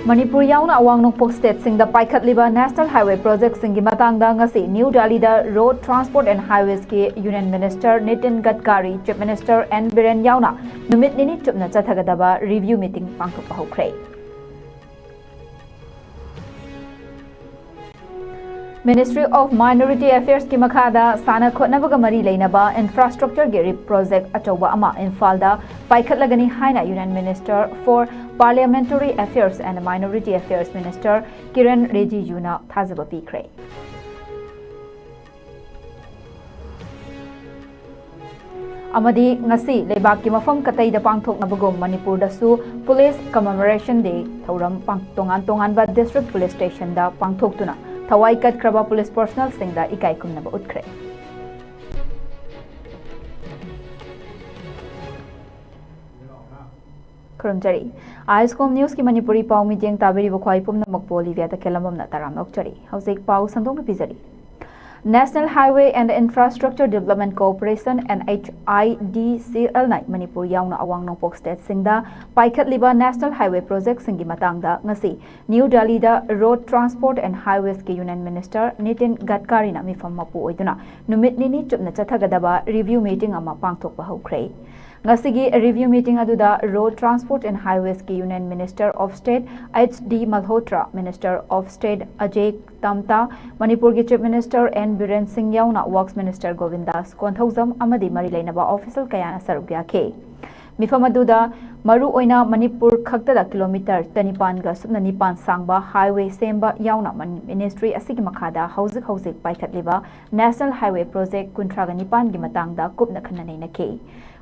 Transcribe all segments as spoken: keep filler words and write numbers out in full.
ꯃꯅꯤꯄꯨꯔ ꯌꯥꯎꯅ ꯑꯋꯥꯡ ꯅꯣꯡꯄꯣꯛ ꯁ꯭ꯇꯦꯠꯁꯤꯡꯗ ꯄꯥꯏꯈꯠꯂꯤꯕ ꯅꯦꯁꯅꯦꯜ ꯍꯥꯏꯋꯦ ꯄ꯭ꯔꯣꯖꯦꯛꯁꯤꯡꯒꯤ ꯃꯇꯥꯡꯗ ꯉꯁꯤ ꯅ꯭ꯌꯨ ꯗꯦꯜꯂꯤꯗ ꯔꯣꯗ ꯇ꯭ꯔꯥꯟꯁꯄꯣꯔꯠ ꯑꯦꯟ ꯍꯥꯏꯋꯦꯁꯀꯤ union minister Nitin Gadkari, chief minister N Biren ꯌꯥꯎꯅ ꯅꯨꯃꯤꯠ ꯅꯤꯅꯤ ꯆꯨꯞꯅ ꯆꯠꯊꯒꯗꯕ ꯔꯤꯚ꯭ꯌꯨ ꯃꯤꯇꯤꯡ ꯄꯥꯡꯊꯣꯛꯄ ꯍꯧꯈ꯭ꯔꯦ꯫ Ministry of Minority Affairs ꯀꯤ ꯃꯈꯥꯗ ꯁꯥꯟꯅ ꯈꯣꯠꯅꯕꯒ ꯃꯔꯤ ꯂꯩꯅꯕ ꯏꯟꯐ꯭ꯔꯥꯁ꯭ꯇ꯭ꯔꯛꯆꯔꯒꯤ ꯔꯤꯞ ꯄ꯭ꯔꯣꯖꯦꯛ ꯑꯆꯧꯕ ꯑꯃ ꯏꯝꯐꯥꯜꯗ ꯄꯥꯏꯈꯠꯂꯒꯅꯤ ꯍꯥꯏꯅ Union Minister for Parliamentary Affairs and Minority Affairs Minister Kiran ꯔꯤꯖꯤꯖꯨꯅ ꯊꯥꯖꯕ ꯄꯤꯈ꯭ꯔꯦ꯫ ꯑꯃꯗꯤ ꯉꯁꯤ ꯂꯩꯕꯥꯛꯀꯤ ꯃꯐꯝ ꯀꯇꯩꯗ ꯄꯥꯡꯊꯣꯛꯅꯕꯒꯨꯝ ꯃꯅꯤꯄꯨꯔꯗꯁꯨ Police Commemoration Day ꯊꯧꯔꯝ ꯄꯥꯡ-, ꯇꯣꯉꯥꯟ ꯇꯣꯉꯥꯟꯕ district police station ꯗ ꯄꯥꯡꯊꯣꯛꯇꯨꯅ ꯊꯋꯥꯏ ꯀꯠꯈ꯭ꯔꯕ police personnel ꯁꯤꯡꯗ ꯏꯀꯥꯏ ꯈꯨꯝꯅꯕ ꯎꯠꯈ꯭ꯔꯦ꯫ ꯈꯨꯔꯨꯝꯖꯔꯤ꯫ ISCOM News ꯀꯤ ꯃꯅꯤꯄꯨꯔꯤ ꯄꯥꯎ ꯃꯤꯠꯌꯦꯡ ꯇꯥꯕꯤꯔꯤꯕ ꯈ꯭ꯋꯥꯏ ꯄꯨꯝꯅꯃꯛꯄꯨ Olivia ꯇꯈꯦꯜꯂꯝꯕꯝꯅ ꯇꯔꯥꯝꯅ ꯑꯣꯛꯆꯔꯤ꯫ ꯍꯧꯖꯤꯛ ꯄꯥꯎ ꯁꯟꯗꯣꯛꯅ ꯄꯤꯖꯔꯤ꯫ National Highway and Infrastructure Development Corporation, N H I D C L ꯅ ꯃꯅꯤꯄꯨꯔ ꯌꯥꯎꯅ ꯑꯋꯥꯡ ꯅꯣꯡꯄꯣꯛ ꯁ꯭ꯇꯦꯠꯁꯤꯡꯗ ꯄꯥꯏꯈꯠꯂꯤꯕ ꯅꯦꯁꯅꯦꯜ ꯍꯥꯏꯋꯦ ꯄ꯭ꯔꯣꯖꯦꯛꯁꯤꯡꯒꯤ ꯃꯇꯥꯡꯗ ꯉꯁꯤ ꯅ꯭ꯌꯨ ꯗꯦꯜꯂꯤꯗ ꯔꯣꯗ ꯇ꯭ꯔꯥꯟꯁꯄꯣꯔꯠ ꯑꯦꯟ ꯍꯥꯏꯋꯦꯁꯀꯤ ꯌꯨꯅꯤꯌꯟ ꯃꯤꯅꯤꯁꯇꯔ ꯅꯤꯇꯤꯟ ꯒꯗꯀꯥꯔꯤꯅ ꯃꯤꯐꯝ ꯃꯄꯨ ꯑꯣꯏꯗꯨꯅ ꯅꯨꯃꯤꯠ ꯅꯤꯅꯤ ꯆꯨꯞꯅ ꯆꯠꯊꯒꯗꯕ ꯔꯤꯚ꯭ꯌꯨ ꯃꯤꯇꯤꯡ ꯑꯃ ꯄꯥꯡꯊꯣꯛꯄ ꯍꯧꯈ꯭ꯔꯦ꯫ ꯉꯁꯤꯒꯤ ꯔꯤꯚ꯭ꯌꯨ ꯃꯤꯇꯤꯡ ꯑꯗꯨꯗ ꯔꯣꯗ ꯇ꯭ꯔꯥꯟꯁꯄꯣꯔꯠ ꯑꯦꯟ ꯍꯥꯏꯋꯦꯁꯀꯤ union minister of state H D Malhotra, minister of state Ajay Tamta, ꯃꯅꯤꯄꯨꯔꯒꯤ ꯆꯤꯐ ꯃꯤꯅꯤꯁꯇꯔ ꯑꯦꯟ ꯕꯤꯔꯦꯟ ꯁꯤꯡ ꯌꯥꯎꯅ ꯋꯥꯔꯛꯁ ꯃꯤꯅꯤꯁꯇꯔ ꯒꯣꯕꯤꯟꯗꯥꯁ ꯀꯣꯟꯊꯧꯖꯝ ꯑꯃꯗꯤ ꯃꯔꯤ ꯂꯩꯅꯕ ꯑꯣꯐꯤꯁꯤꯌꯦꯜ ꯀꯌꯥꯅ ꯁꯔꯨꯛ ꯌꯥꯈꯤ꯫ ꯃꯤꯐꯝ ꯑꯗꯨꯗ ꯃꯔꯨ ꯑꯣꯏꯅ ꯃꯅꯤꯄꯨꯔ ꯈꯛꯇꯗ ꯀꯤꯂꯣꯃꯤꯇꯔ ꯆꯅꯤꯄꯥꯟꯒ ꯁꯨꯞꯅ ꯅꯤꯄꯥꯟ ꯁꯥꯡꯕ ꯍꯥꯏꯋꯦ ꯁꯦꯝꯕ ꯌꯥꯎꯅ ꯃꯟ-, ꯃꯤꯅꯤꯁꯇ꯭ꯔꯤ ꯑꯁꯤꯒꯤ ꯃꯈꯥꯗ ꯍꯧꯖꯤꯛ ꯍꯧꯖꯤꯛ ꯄꯥꯏꯈꯠꯂꯤꯕ ꯅꯦꯁꯅꯦꯜ ꯍꯥꯏꯋꯦ ꯄ꯭ꯔꯣꯖꯦꯛ ꯀꯨꯟꯊ꯭ꯔꯥꯒ ꯅꯤꯄꯥꯟꯒꯤ ꯃꯇꯥꯡꯗ ꯀꯨꯞꯅ ꯈꯟꯅ ꯅꯩꯅꯈꯤ꯫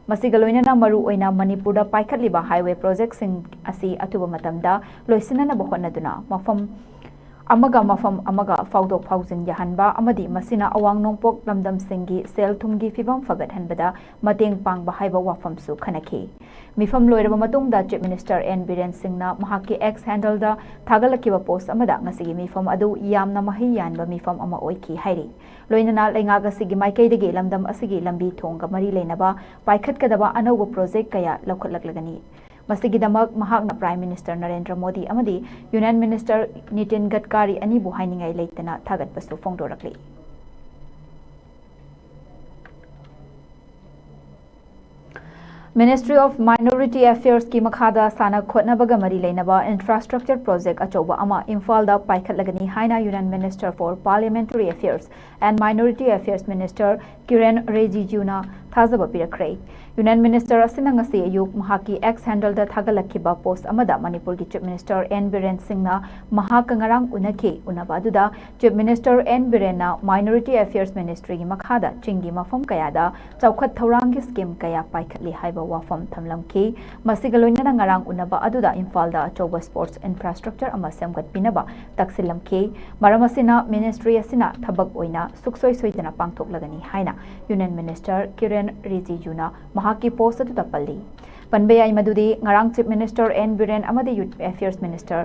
ꯃꯁꯤꯒ ꯂꯣꯏꯅꯅ ꯃꯔꯨ ꯑꯣꯏꯅ ꯃꯅꯤꯄꯨꯔꯗ ꯄꯥꯏꯈꯠꯂꯤꯕ ꯍꯥꯏꯋꯦ ꯄ꯭ꯔꯣꯖꯦꯛꯁꯤꯡ ꯑꯁꯤ ꯑꯊꯨꯕ ꯃꯇꯝꯗ ꯂꯣꯏꯁꯤꯟꯅꯅꯕ ꯍꯣꯠꯅꯗꯨꯅ ꯃꯐꯝ ꯑꯃꯒ ꯃꯐꯝ ꯑꯃꯒ ꯐꯥꯎꯗꯣꯛ ꯐꯥꯎꯖꯤꯟ ꯌꯥꯍꯟꯕ ꯑꯃꯗꯤ ꯃꯁꯤꯅ ꯑꯋꯥꯡ ꯅꯣꯡꯄꯣꯛ ꯂꯝꯗꯝꯁꯤꯡꯒꯤ ꯁꯦꯜ ꯊꯨꯝꯒꯤ ꯐꯤꯕꯝ ꯐꯒꯠꯍꯟꯕꯗ ꯃꯇꯦꯡ ꯄꯥꯡꯕ ꯍꯥꯏꯕ ꯋꯥꯐꯝꯁꯨ ꯈꯟꯅꯈꯤ꯫ ꯃꯤꯐꯝ ꯂꯣꯏꯔꯕ ꯃꯇꯨꯡꯗ ꯆꯤꯐ ꯃꯤꯅꯤꯁꯇꯔ ꯑꯦꯟ ꯕꯤꯔꯦꯟ ꯁꯤꯡꯅ ꯃꯍꯥꯛꯀꯤ ꯑꯦꯛꯁ ꯍꯦꯟꯗꯜꯗ ꯊꯥꯒꯠꯂꯛꯈꯤꯕ ꯄꯣꯁ ꯑꯃꯗ ꯉꯁꯤꯒꯤ ꯃꯤꯐꯝ ꯑꯗꯨ ꯌꯥꯝꯅ ꯃꯍꯩ ꯌꯥꯟꯕ ꯃꯤꯐꯝ ꯑꯃ ꯑꯣꯏꯈꯤ ꯍꯥꯏꯔꯤ꯫ ꯂꯣꯏꯅꯅ ꯂꯩꯉꯥꯛ ꯑꯁꯤꯒꯤ ꯃꯥꯏꯀꯩꯗꯒꯤ ꯂꯝꯗꯝ ꯑꯁꯤꯒꯤ ꯂꯝꯕꯤ ꯊꯣꯡꯒ ꯃꯔꯤ ꯂꯩꯅꯕ ꯄꯥꯏꯈꯠꯀꯗꯕ ꯑꯅꯧꯕ ꯄ꯭ꯔꯣꯖꯦꯛ ꯀꯌꯥ ꯂꯧꯈꯠꯂꯛꯂꯒꯅꯤ꯫ ꯃꯁꯤꯒꯤꯗꯃꯛ ꯃꯍꯥꯛꯅ Prime Minister ꯅꯔꯦꯟꯗ꯭ꯔ ꯃꯣꯗꯤ ꯑꯃꯗꯤ Union Minister ꯅꯤꯇꯤꯟ ꯒꯗꯀꯥꯔꯤ ꯑꯅꯤꯕꯨ ꯍꯥꯏꯅꯤꯡꯉꯥꯏ ꯂꯩꯇꯅ ꯊꯥꯒꯠꯄꯁꯨ ꯐꯣꯡꯗꯣꯔꯛꯂꯤ꯫ Ministry of Minority Affairs ꯀꯤ ꯃꯈꯥꯗ ꯁꯥꯟꯅ ꯈꯣꯠꯅꯕꯒ ꯃꯔꯤ ꯂꯩꯅꯕ infrastructure project ꯑꯆꯧꯕ ꯑꯃ ꯏꯝꯐꯥꯜꯗ ꯄꯥꯏꯈꯠꯂꯒꯅꯤ ꯍꯥꯏꯅ Union Minister for Parliamentary Affairs and Minority Affairs Minister ꯀꯤꯔꯦꯟ ꯔꯤꯖꯤꯖꯨꯅ ꯊꯥꯖꯕ ꯄꯤꯔꯛꯈ꯭ꯔꯦ꯫ Union Minister ꯑꯁꯤꯅ ꯉꯁꯤ ꯑꯌꯨꯛ ꯃꯍꯥꯛꯀꯤ X handle ꯗ ꯊꯥꯒꯠꯂꯛꯈꯤꯕ post ꯑꯃꯗ ꯃꯅꯤꯄꯨꯔꯒꯤ Chief Minister ꯑꯦꯟ ꯕꯤꯔꯦꯟ ꯁꯤꯡꯅ ꯃꯍꯥꯛꯀ ꯉꯔꯥꯡ ꯎꯅꯈꯤ꯫ ꯎꯅꯕ ꯑꯗꯨꯗ Chief Minister ꯑꯦꯟ ꯕꯤꯔꯦꯟꯅ Minority Affairs Ministry ꯒꯤ ꯃꯈꯥꯗ ꯆꯤꯡꯒꯤ ꯃꯐꯝ ꯀꯌꯥꯗ ꯆꯥꯎꯈꯠ ꯊꯧꯔꯥꯡꯒꯤ scheme ꯀꯌꯥ ꯄꯥꯏꯈꯠꯂꯤ ꯍꯥꯏꯕ ꯋꯥꯐꯝ ꯊꯝꯂꯝꯈꯤ꯫ ꯃꯁꯤꯒ ꯂꯣꯏꯅꯅ ꯉꯔꯥꯡ ꯎꯅꯕ ꯑꯗꯨꯗ ꯏꯝꯐꯥꯜꯗ ꯑꯆꯧꯕ sports infrastructure ꯑꯃ ꯁꯦꯝꯒꯠꯄꯤꯅꯕ ꯇꯛꯁꯤꯜꯂꯝꯈꯤ꯫ ꯃꯔꯝ ꯑꯁꯤꯅ ministry ꯑꯁꯤꯅ ꯊꯕꯛ ꯑꯣꯏꯅ ꯁꯨꯛꯁꯣꯏ ꯁꯣꯏꯗꯅ ꯄꯥꯡꯊꯣꯛꯂꯒꯅꯤ ꯍꯥꯏꯅ Union Minister ꯀꯤꯔꯦꯟ ꯔꯤꯖꯤꯖꯨꯅ ꯃꯍꯥꯛꯀꯤ post ꯑꯗꯨꯗ ꯄꯜꯂꯤ꯫ ꯄꯟꯕ ꯌꯥꯏ ꯃꯗꯨꯗꯤ ꯉꯔꯥꯡ Chief Minister ꯑꯦꯟ ꯕꯤꯔꯦꯟ ꯑꯃꯗꯤ Youth Affairs Minister,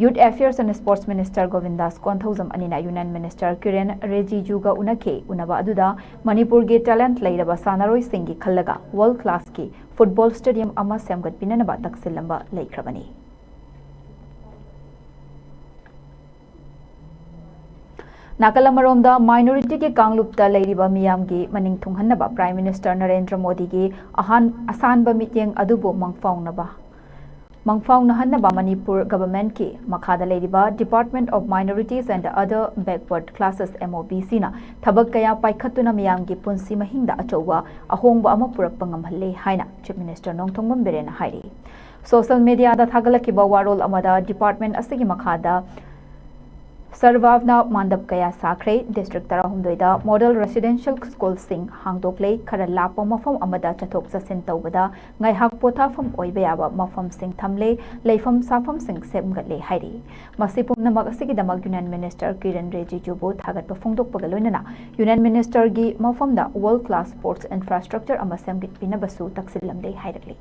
Youth Affairs and Sports Minister ꯒꯣꯕꯤꯟꯗꯥꯁ Konthoujam ꯑꯅꯤꯅ Union Minister ꯀꯤꯔꯦꯟ ꯔꯤꯖꯤꯖꯨꯒ ꯎꯅꯈꯤ꯫ ꯎꯅꯕ ꯑꯗꯨꯗ ꯃꯅꯤꯄꯨꯔꯒꯤ talent ꯂꯩꯔꯕ ꯁꯥꯟꯅꯔꯣꯏꯁꯤꯡꯒꯤ ꯈꯜꯂꯒ world class ꯀꯤ football stadium ꯑꯃ ꯁꯦꯝꯒꯠꯄꯤꯅꯅꯕ ꯇꯛꯁꯤꯜꯂꯝꯕ ꯂꯩꯈ꯭ꯔꯕꯅꯤ꯫ ꯅꯥꯀꯜ ꯑꯃꯔꯣꯝꯗ, minority ꯒꯤ ꯀꯥꯡꯂꯨꯞꯇ ꯂꯩꯔꯤꯕ ꯃꯤꯌꯥꯝꯒꯤ ꯃꯅꯤꯡ ꯊꯨꯡꯍꯟꯅꯕ Prime Minister ꯅꯔꯦꯟꯗ꯭ꯔ ꯃꯣꯗꯤꯒꯤ ꯑꯍꯥꯟ-, ꯑꯁꯥꯟꯕ ꯃꯤꯠꯌꯦꯡ ꯑꯗꯨꯕꯨ ꯃꯪꯐꯥꯎꯅꯕ, ꯃꯪꯐꯥꯎꯅꯍꯟꯅꯕ ꯃꯅꯤꯄꯨꯔ government ꯀꯤ ꯃꯈꯥꯗ ꯂꯩꯔꯤꯕ Department of Minorities and Other Backward Classes, M O B C ꯅ ꯊꯕꯛ ꯀꯌꯥ ꯄꯥꯏꯈꯠꯇꯨꯅ ꯃꯤꯌꯥꯝꯒꯤ ꯄꯨꯟꯁꯤ ꯃꯍꯤꯡꯗ ꯑꯆꯧꯕ ꯑꯍꯣꯡꯕ ꯑꯃ ꯄꯨꯔꯛꯄ ꯉꯝꯍꯜꯂꯦ ꯍꯥꯏꯅ Chief Minister ꯅꯣꯡꯊꯣꯝꯕꯝ ꯕꯤꯔꯦꯟꯅ ꯍꯥꯏꯔꯤ꯫ Social media ꯗ ꯊꯥꯒꯠꯂꯛꯈꯤꯕ ꯋꯥꯔꯣꯜ ꯑꯃꯗ department ꯑꯁꯤꯒꯤ ꯃꯈꯥꯗ ꯁꯔꯕꯥꯕꯅ ꯃꯥꯟꯗꯞ ꯀꯌꯥ ꯁꯥꯈ꯭ꯔꯦ꯫ District ꯇꯔꯥꯍꯨꯝꯗꯣꯏꯗ model residential school ꯁꯤꯡ ꯍꯥꯡꯗꯣꯛꯂꯦ꯫ ꯈꯔ ꯂꯥꯞꯄ ꯃꯐꯝ ꯑꯃꯗ ꯆꯠꯊꯣꯛ ꯆꯠꯁꯤꯟ ꯇꯧꯕꯗ ꯉꯥꯏꯍꯥꯛ ꯄꯣꯊꯥꯐꯝ ꯑꯣꯏꯕ ꯌꯥꯕ ꯃꯐꯝꯁꯤꯡ ꯊꯝꯂꯦ꯫ ꯂꯩꯐꯝ ꯁꯥꯐꯝꯁꯤꯡ ꯁꯦꯝꯒꯠꯂꯦ ꯍꯥꯏꯔꯤ꯫ ꯃꯁꯤ ꯄꯨꯝꯅꯃꯛ ꯑꯁꯤꯒꯤꯗꯃꯛ Union Minister ꯀꯤꯔꯦꯟ ꯔꯤꯖꯤꯖꯨꯕꯨ ꯊꯥꯒꯠꯄ ꯐꯣꯡꯗꯣꯛꯄꯒ ꯂꯣꯏꯅꯅ Union Minister ꯒꯤ ꯃꯐꯝꯗ world class sports infrastructure ꯑꯃ ꯁꯦꯝꯒꯠꯄꯤꯅꯕꯁꯨ ꯇꯛꯁꯤꯜꯂꯝꯂꯦ ꯍꯥꯏꯔꯛꯂꯤ꯫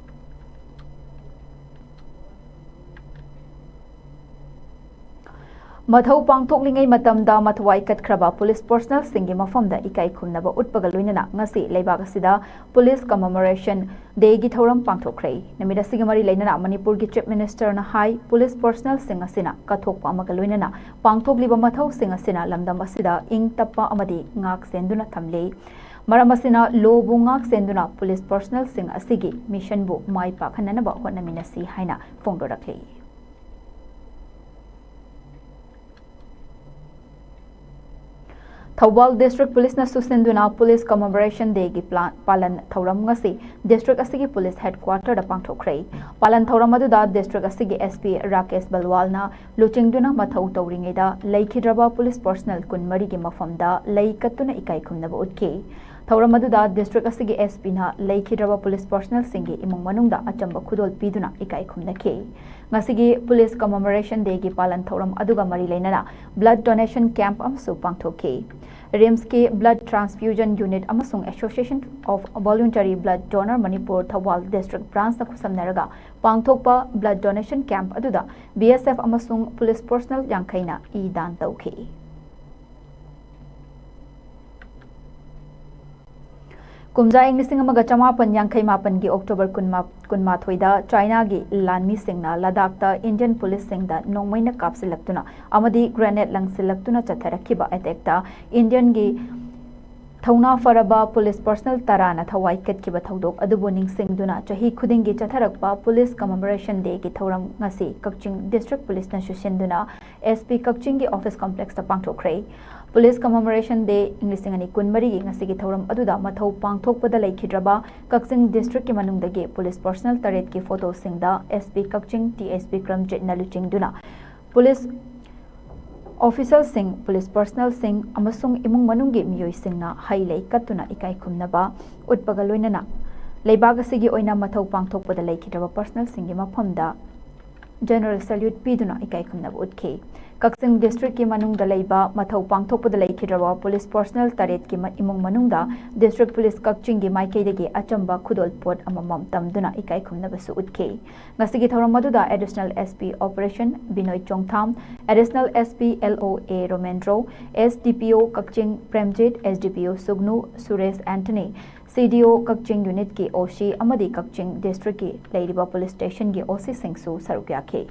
ꯃꯊꯧ ꯄꯥꯡꯊꯣꯛꯂꯤꯉꯩ ꯃꯇꯝꯗ ꯃꯊ꯭ꯋꯥꯏ ꯀꯠꯈ꯭ꯔꯕ ꯄꯨꯂꯤꯁ ꯄꯔꯁꯅꯦꯜꯁꯤꯡꯒꯤ ꯃꯐꯝꯗ ꯏꯀꯥꯏ ꯈꯨꯝꯅꯕ ꯎꯠꯄꯒ ꯂꯣꯏꯅꯅ ꯉꯁꯤ ꯂꯩꯕꯥꯛ ꯑꯁꯤꯗ ꯄꯨꯂꯤꯁ ꯀꯃꯦꯃꯣꯔꯦꯁꯟ ꯗꯦꯒꯤ ꯊꯧꯔꯝ ꯄꯥꯡꯊꯣꯛꯈ꯭ꯔꯦ꯫ ꯅꯨꯃꯤꯠ ꯑꯁꯤꯒ ꯃꯔꯤ ꯂꯩꯅꯅ ꯃꯅꯤꯄꯨꯔꯒꯤ ꯆꯤꯐ ꯃꯤꯅꯤꯁꯇꯔꯅ ꯍꯥꯏ, ꯄꯨꯂꯤꯁ ꯄꯔꯁꯅꯦꯜꯁꯤꯡ ꯑꯁꯤꯅ ꯀꯠꯊꯣꯛꯄ ꯑꯃꯒ ꯂꯣꯏꯅꯅ ꯄꯥꯡꯊꯣꯛꯂꯤꯕ ꯃꯊꯧꯁꯤꯡ ꯑꯁꯤꯅ ꯂꯝꯗꯝ ꯑꯁꯤꯗ ꯏꯪ ꯇꯞꯄ ꯑꯃꯗꯤ ꯉꯥꯛ ꯁꯦꯟꯗꯨꯅ ꯊꯝꯂꯤ꯫ ꯃꯔꯝ ꯑꯁꯤꯅ ꯂꯣꯕꯨ ꯉꯥꯛ ꯁꯦꯟꯗꯨꯅ ꯄꯨꯂꯤꯁ ꯄꯔꯁꯅꯦꯜꯁꯤꯡ ꯑꯁꯤꯒꯤ ꯃꯤꯁꯟꯕꯨ ꯃꯥꯏ ꯄꯥꯛꯍꯟꯅꯅꯕ ꯍꯣꯠꯅꯃꯤꯟꯅꯁꯤ ꯍꯥꯏꯅ ꯐꯣꯡꯗꯣꯔꯛꯂꯤ꯫ ꯊꯧꯕꯥꯜ ꯗꯤꯁꯇ꯭ꯔꯤꯛ ꯄꯨꯂꯤꯁꯅ ꯁꯨꯁꯤꯟꯗꯨꯅ ꯄꯨꯂꯤꯁ ꯀꯃꯦꯃꯣꯔꯦꯁꯟ ꯗꯦꯒꯤ ꯄ꯭ꯂꯥꯟ, ꯄꯥꯂꯟ ꯊꯧꯔꯝ ꯉꯁꯤ ꯗꯤꯁꯇ꯭ꯔꯤꯛ ꯑꯁꯤꯒꯤ ꯄꯨꯂꯤꯁ ꯍꯦꯗꯀ꯭ꯋꯥꯇꯔꯗ ꯄꯥꯡꯊꯣꯛꯈ꯭ꯔꯦ꯫ ꯄꯥꯂꯟ ꯊꯧꯔꯝ ꯑꯗꯨꯗ ꯗꯤꯁꯇ꯭ꯔꯤꯛ ꯑꯁꯤꯒꯤ ꯑꯦꯁ ꯄꯤ ꯔꯥꯀꯦꯁ ꯕꯜꯋꯥꯜꯅ ꯂꯨꯆꯤꯡꯗꯨꯅ ꯃꯊꯧ ꯇꯧꯔꯤꯉꯩꯗ ꯂꯩꯈꯤꯗ꯭ꯔꯕ ꯄꯨꯂꯤꯁ ꯄꯔꯁꯅꯦꯜ ꯀꯨꯟꯃꯔꯤꯒꯤ ꯃꯐꯝꯗ ꯂꯩ ꯀꯠꯇꯨꯅ ꯏꯀꯥꯏ ꯈꯨꯝꯅꯕ ꯎꯠꯈꯤ꯫ ꯊꯧꯔꯝ ꯑꯗꯨꯗ ꯗꯤꯁꯇ꯭ꯔꯤꯛ ꯑꯁꯤꯒꯤ ꯑꯦꯁ ꯄꯤꯅ ꯂꯩꯈꯤꯗ꯭ꯔꯕ ꯄꯨꯂꯤꯁ ꯄꯔꯁꯅꯦꯜꯁꯤꯡꯒꯤ ꯏꯃꯨꯡ ꯃꯅꯨꯡꯗ ꯑꯆꯝꯕ ꯈꯨꯗꯣꯜ ꯄꯤꯗꯨꯅ ꯏꯀꯥꯏ ꯈꯨꯝꯅꯈꯤ꯫ ꯉꯁꯤꯒꯤ ꯄꯨꯂꯤꯁ ꯀꯃꯦꯃꯣꯔꯦꯁꯟ ꯗꯦꯒꯤ ꯄꯥꯂꯟ ꯊꯧꯔꯝ ꯑꯗꯨꯒ ꯃꯔꯤ ꯂꯩꯅꯅ ꯕ꯭ꯂꯗ ꯗꯣꯅꯦꯁꯟ ꯀꯦꯝꯞ ꯑꯃꯁꯨ ꯄꯥꯡꯊꯣꯛꯈꯤ꯫ ꯔꯤꯝꯁꯀꯤ ꯕ꯭ꯂꯗ ꯇ꯭ꯔꯥꯟꯁꯐ꯭ꯌꯨꯖꯟ ꯌꯨꯅꯤꯠ ꯑꯃꯁꯨꯡ association of voluntary blood donor Manipur Thoubal district ꯕ꯭ꯔꯥꯟꯁꯅ ꯈꯨꯠꯁꯝꯅꯔꯒ ꯄꯥꯡꯊꯣꯛꯄ ꯕ꯭ꯂꯗ ꯗꯣꯅꯦꯁꯟ ꯀꯦꯝꯞ ꯑꯗꯨꯗ ꯕꯤ ꯑꯦꯁ ꯑꯦꯐ ꯑꯃꯁꯨꯡ ꯄꯨꯂꯤꯁ ꯄꯔꯁꯅꯦꯜ ꯌꯥꯡꯈꯩꯅ ꯏ ꯗꯥꯟ ꯇꯧꯈꯤ꯫ ꯀꯨꯝꯖꯥ ꯏꯪ ꯂꯤꯁꯤꯡ ꯑꯃꯒ ꯆꯃꯥꯄꯟ ꯌꯥꯡꯈꯩ ꯃꯥꯄꯟꯒꯤ ꯑꯣꯛꯇꯣꯕꯔ ꯀꯨꯟꯃꯥ-, ꯀꯨꯟꯃꯥꯊꯣꯏꯗ ꯆꯥꯏꯅꯥꯒꯤ ꯂꯥꯟꯃꯤꯁꯤꯡꯅ ꯂꯗꯥꯈꯇ ꯏꯟꯗꯤꯌꯟ ꯄꯨꯂꯤꯁꯁꯤꯡꯗ ꯅꯣꯡꯃꯩꯅ ꯀꯥꯞꯁꯤꯜꯂꯛꯇꯨꯅ ꯑꯃꯗꯤ ꯒ꯭ꯔꯦꯅꯦꯗ ꯂꯪꯁꯤꯜꯂꯛꯇꯨꯅ ꯆꯠꯊꯔꯛꯈꯤꯕ ꯑꯦꯇꯦꯛꯇ ꯏꯟꯗꯤꯌꯟꯒꯤ ꯊꯧꯅꯥ ꯐꯔꯕ ꯄꯨꯂꯤꯁ ꯄꯔꯁꯅꯦꯜ ꯇꯔꯥꯅ ꯊꯋꯥꯏ ꯀꯠꯈꯤꯕ ꯊꯧꯗꯣꯛ ꯑꯗꯨꯕꯨ ꯅꯤꯡꯁꯤꯡꯗꯨꯅ ꯆꯍꯤ ꯈꯨꯗꯤꯡꯒꯤ ꯆꯠꯊꯔꯛꯄ ꯄꯨꯂꯤꯁ ꯀꯃꯦꯃꯣꯔꯦꯁꯟ ꯗꯦꯒꯤ ꯊꯧꯔꯝ ꯉꯁꯤ ꯀꯛꯆꯤꯡ ꯗꯤꯁꯇ꯭ꯔꯤꯛ ꯄꯨꯂꯤꯁꯅ ꯁꯨꯁꯤꯟꯗꯨꯅ ꯑꯦꯁ ꯄꯤ ꯀꯛꯆꯤꯡꯒꯤ ꯑꯣꯐꯤꯁ ꯀꯝꯄ꯭ꯂꯦꯛꯁꯇ ꯄꯥꯡꯊꯣꯛꯈ꯭ꯔꯦ꯫ ꯄꯨꯂꯤꯁ ꯀꯃꯦꯃꯣꯔꯦꯁꯟ ꯗꯦ ꯏꯪ ꯂꯤꯁꯤꯡ ꯑꯅꯤ ꯀꯨꯟꯃꯔꯤꯒꯤ ꯉꯁꯤꯒꯤ ꯊꯧꯔꯝ ꯑꯗꯨꯗ ꯃꯊꯧ ꯄꯥꯡꯊꯣꯛꯄꯗ ꯂꯩꯈꯤꯗ꯭ꯔꯕ ꯀꯛꯆꯤꯡ ꯗꯤꯁꯇ꯭ꯔꯤꯛꯀꯤ ꯃꯅꯨꯡꯗꯒꯤ ꯄꯨꯂꯤꯁ ꯄꯔꯁꯅꯦꯜ ꯇꯔꯦꯠꯀꯤ ꯐꯣꯇꯣꯁꯤꯡꯗ ꯑꯦꯁ ꯄꯤ ꯀꯛꯆꯤꯡ ꯇꯤ ꯑꯦꯁ ꯕꯤꯀ꯭ꯔꯝꯖꯤꯠꯅ ꯂꯨꯆꯤꯡꯗꯨꯅ ꯄꯨꯂꯤꯁ ꯑꯣꯐꯤꯁꯔꯁꯤꯡ, ꯄꯨꯂꯤꯁ ꯄꯔꯁꯅꯦꯜꯁꯤꯡ ꯑꯃꯁꯨꯡ ꯏꯃꯨꯡ ꯃꯅꯨꯡꯒꯤ ꯃꯤꯑꯣꯏꯁꯤꯡꯅ ꯍꯩ ꯂꯩ ꯀꯠꯇꯨꯅ ꯏꯀꯥꯏ ꯈꯨꯝꯅꯕ ꯎꯠꯄꯒ ꯂꯣꯏꯅꯅ ꯂꯩꯕꯥꯛ ꯑꯁꯤꯒꯤ ꯑꯣꯏꯅ ꯃꯊꯧ ꯄꯥꯡꯊꯣꯛꯄꯗ ꯂꯩꯈꯤꯗ꯭ꯔꯕ ꯄꯔꯁꯅꯦꯜꯁꯤꯡꯒꯤ ꯃꯐꯝꯗ ꯖꯦꯅꯔꯦꯜ ꯁꯦꯂ꯭ꯌꯨꯠ ꯄꯤꯗꯨꯅ ꯏꯀꯥꯏ ꯈꯨꯝꯅꯕ ꯎꯠꯈꯤ꯫ ꯀꯛꯆꯤꯡ ꯗꯤꯁꯇ꯭ꯔꯤꯛꯀꯤ ꯃꯅꯨꯡꯗ ꯂꯩꯕ ꯃꯊꯧ ꯄꯥꯡꯊꯣꯛꯄꯗ ꯂꯩꯈꯤꯗ꯭ꯔꯕ ꯄꯨꯂꯤꯁ ꯄꯔꯁꯅꯦꯜ ꯇꯔꯦꯠꯀꯤ ꯏꯃꯨꯡ ꯃꯅꯨꯡꯗ ꯗꯤꯁꯇ꯭ꯔꯤꯛ ꯄꯨꯂꯤꯁ ꯀꯛꯆꯤꯡꯒꯤ ꯃꯥꯏꯀꯩꯗꯒꯤ ꯑꯆꯝꯕ ꯈꯨꯗꯣꯜꯄꯣꯠ ꯑꯃꯃꯝ ꯇꯝꯗꯨꯅ ꯏꯀꯥꯏ ꯈꯨꯝꯅꯕꯁꯨ ꯎꯠꯈꯤ꯫ ꯉꯁꯤꯒꯤ ꯊꯧꯔꯝ ꯑꯗꯨꯗ additional S P operation Binoy Chongtham, additional S P L O A ꯔꯣꯃꯦꯟꯗ꯭ꯔꯣ, S D ꯄꯤ ꯑꯣ ꯀꯛꯆꯤꯡ ꯄ꯭ꯔꯦꯝꯖꯤꯠ, ꯑꯦꯁ ꯗꯤ ꯄꯤ ꯑꯣ ꯁꯨꯒꯅꯨ ꯁꯨꯔꯦꯁ ꯑꯦꯟꯊꯅꯤ, ꯁꯤ ꯗꯤ ꯑꯣ ꯀꯛꯆꯤꯡ ꯌꯨꯅꯤꯠꯀꯤ ꯑꯣ ꯁꯤ ꯑꯃꯗꯤ ꯀꯛꯆꯤꯡ ꯗꯤꯁꯇ꯭ꯔꯤꯛꯀꯤ ꯂꯩꯔꯤꯕ ꯄꯨꯂꯤꯁ ꯁ꯭ꯇꯦꯁꯟꯒꯤ ꯑꯣ ꯁꯤꯁꯤꯡꯁꯨ ꯁꯔꯨꯛ ꯌꯥꯈꯤ꯫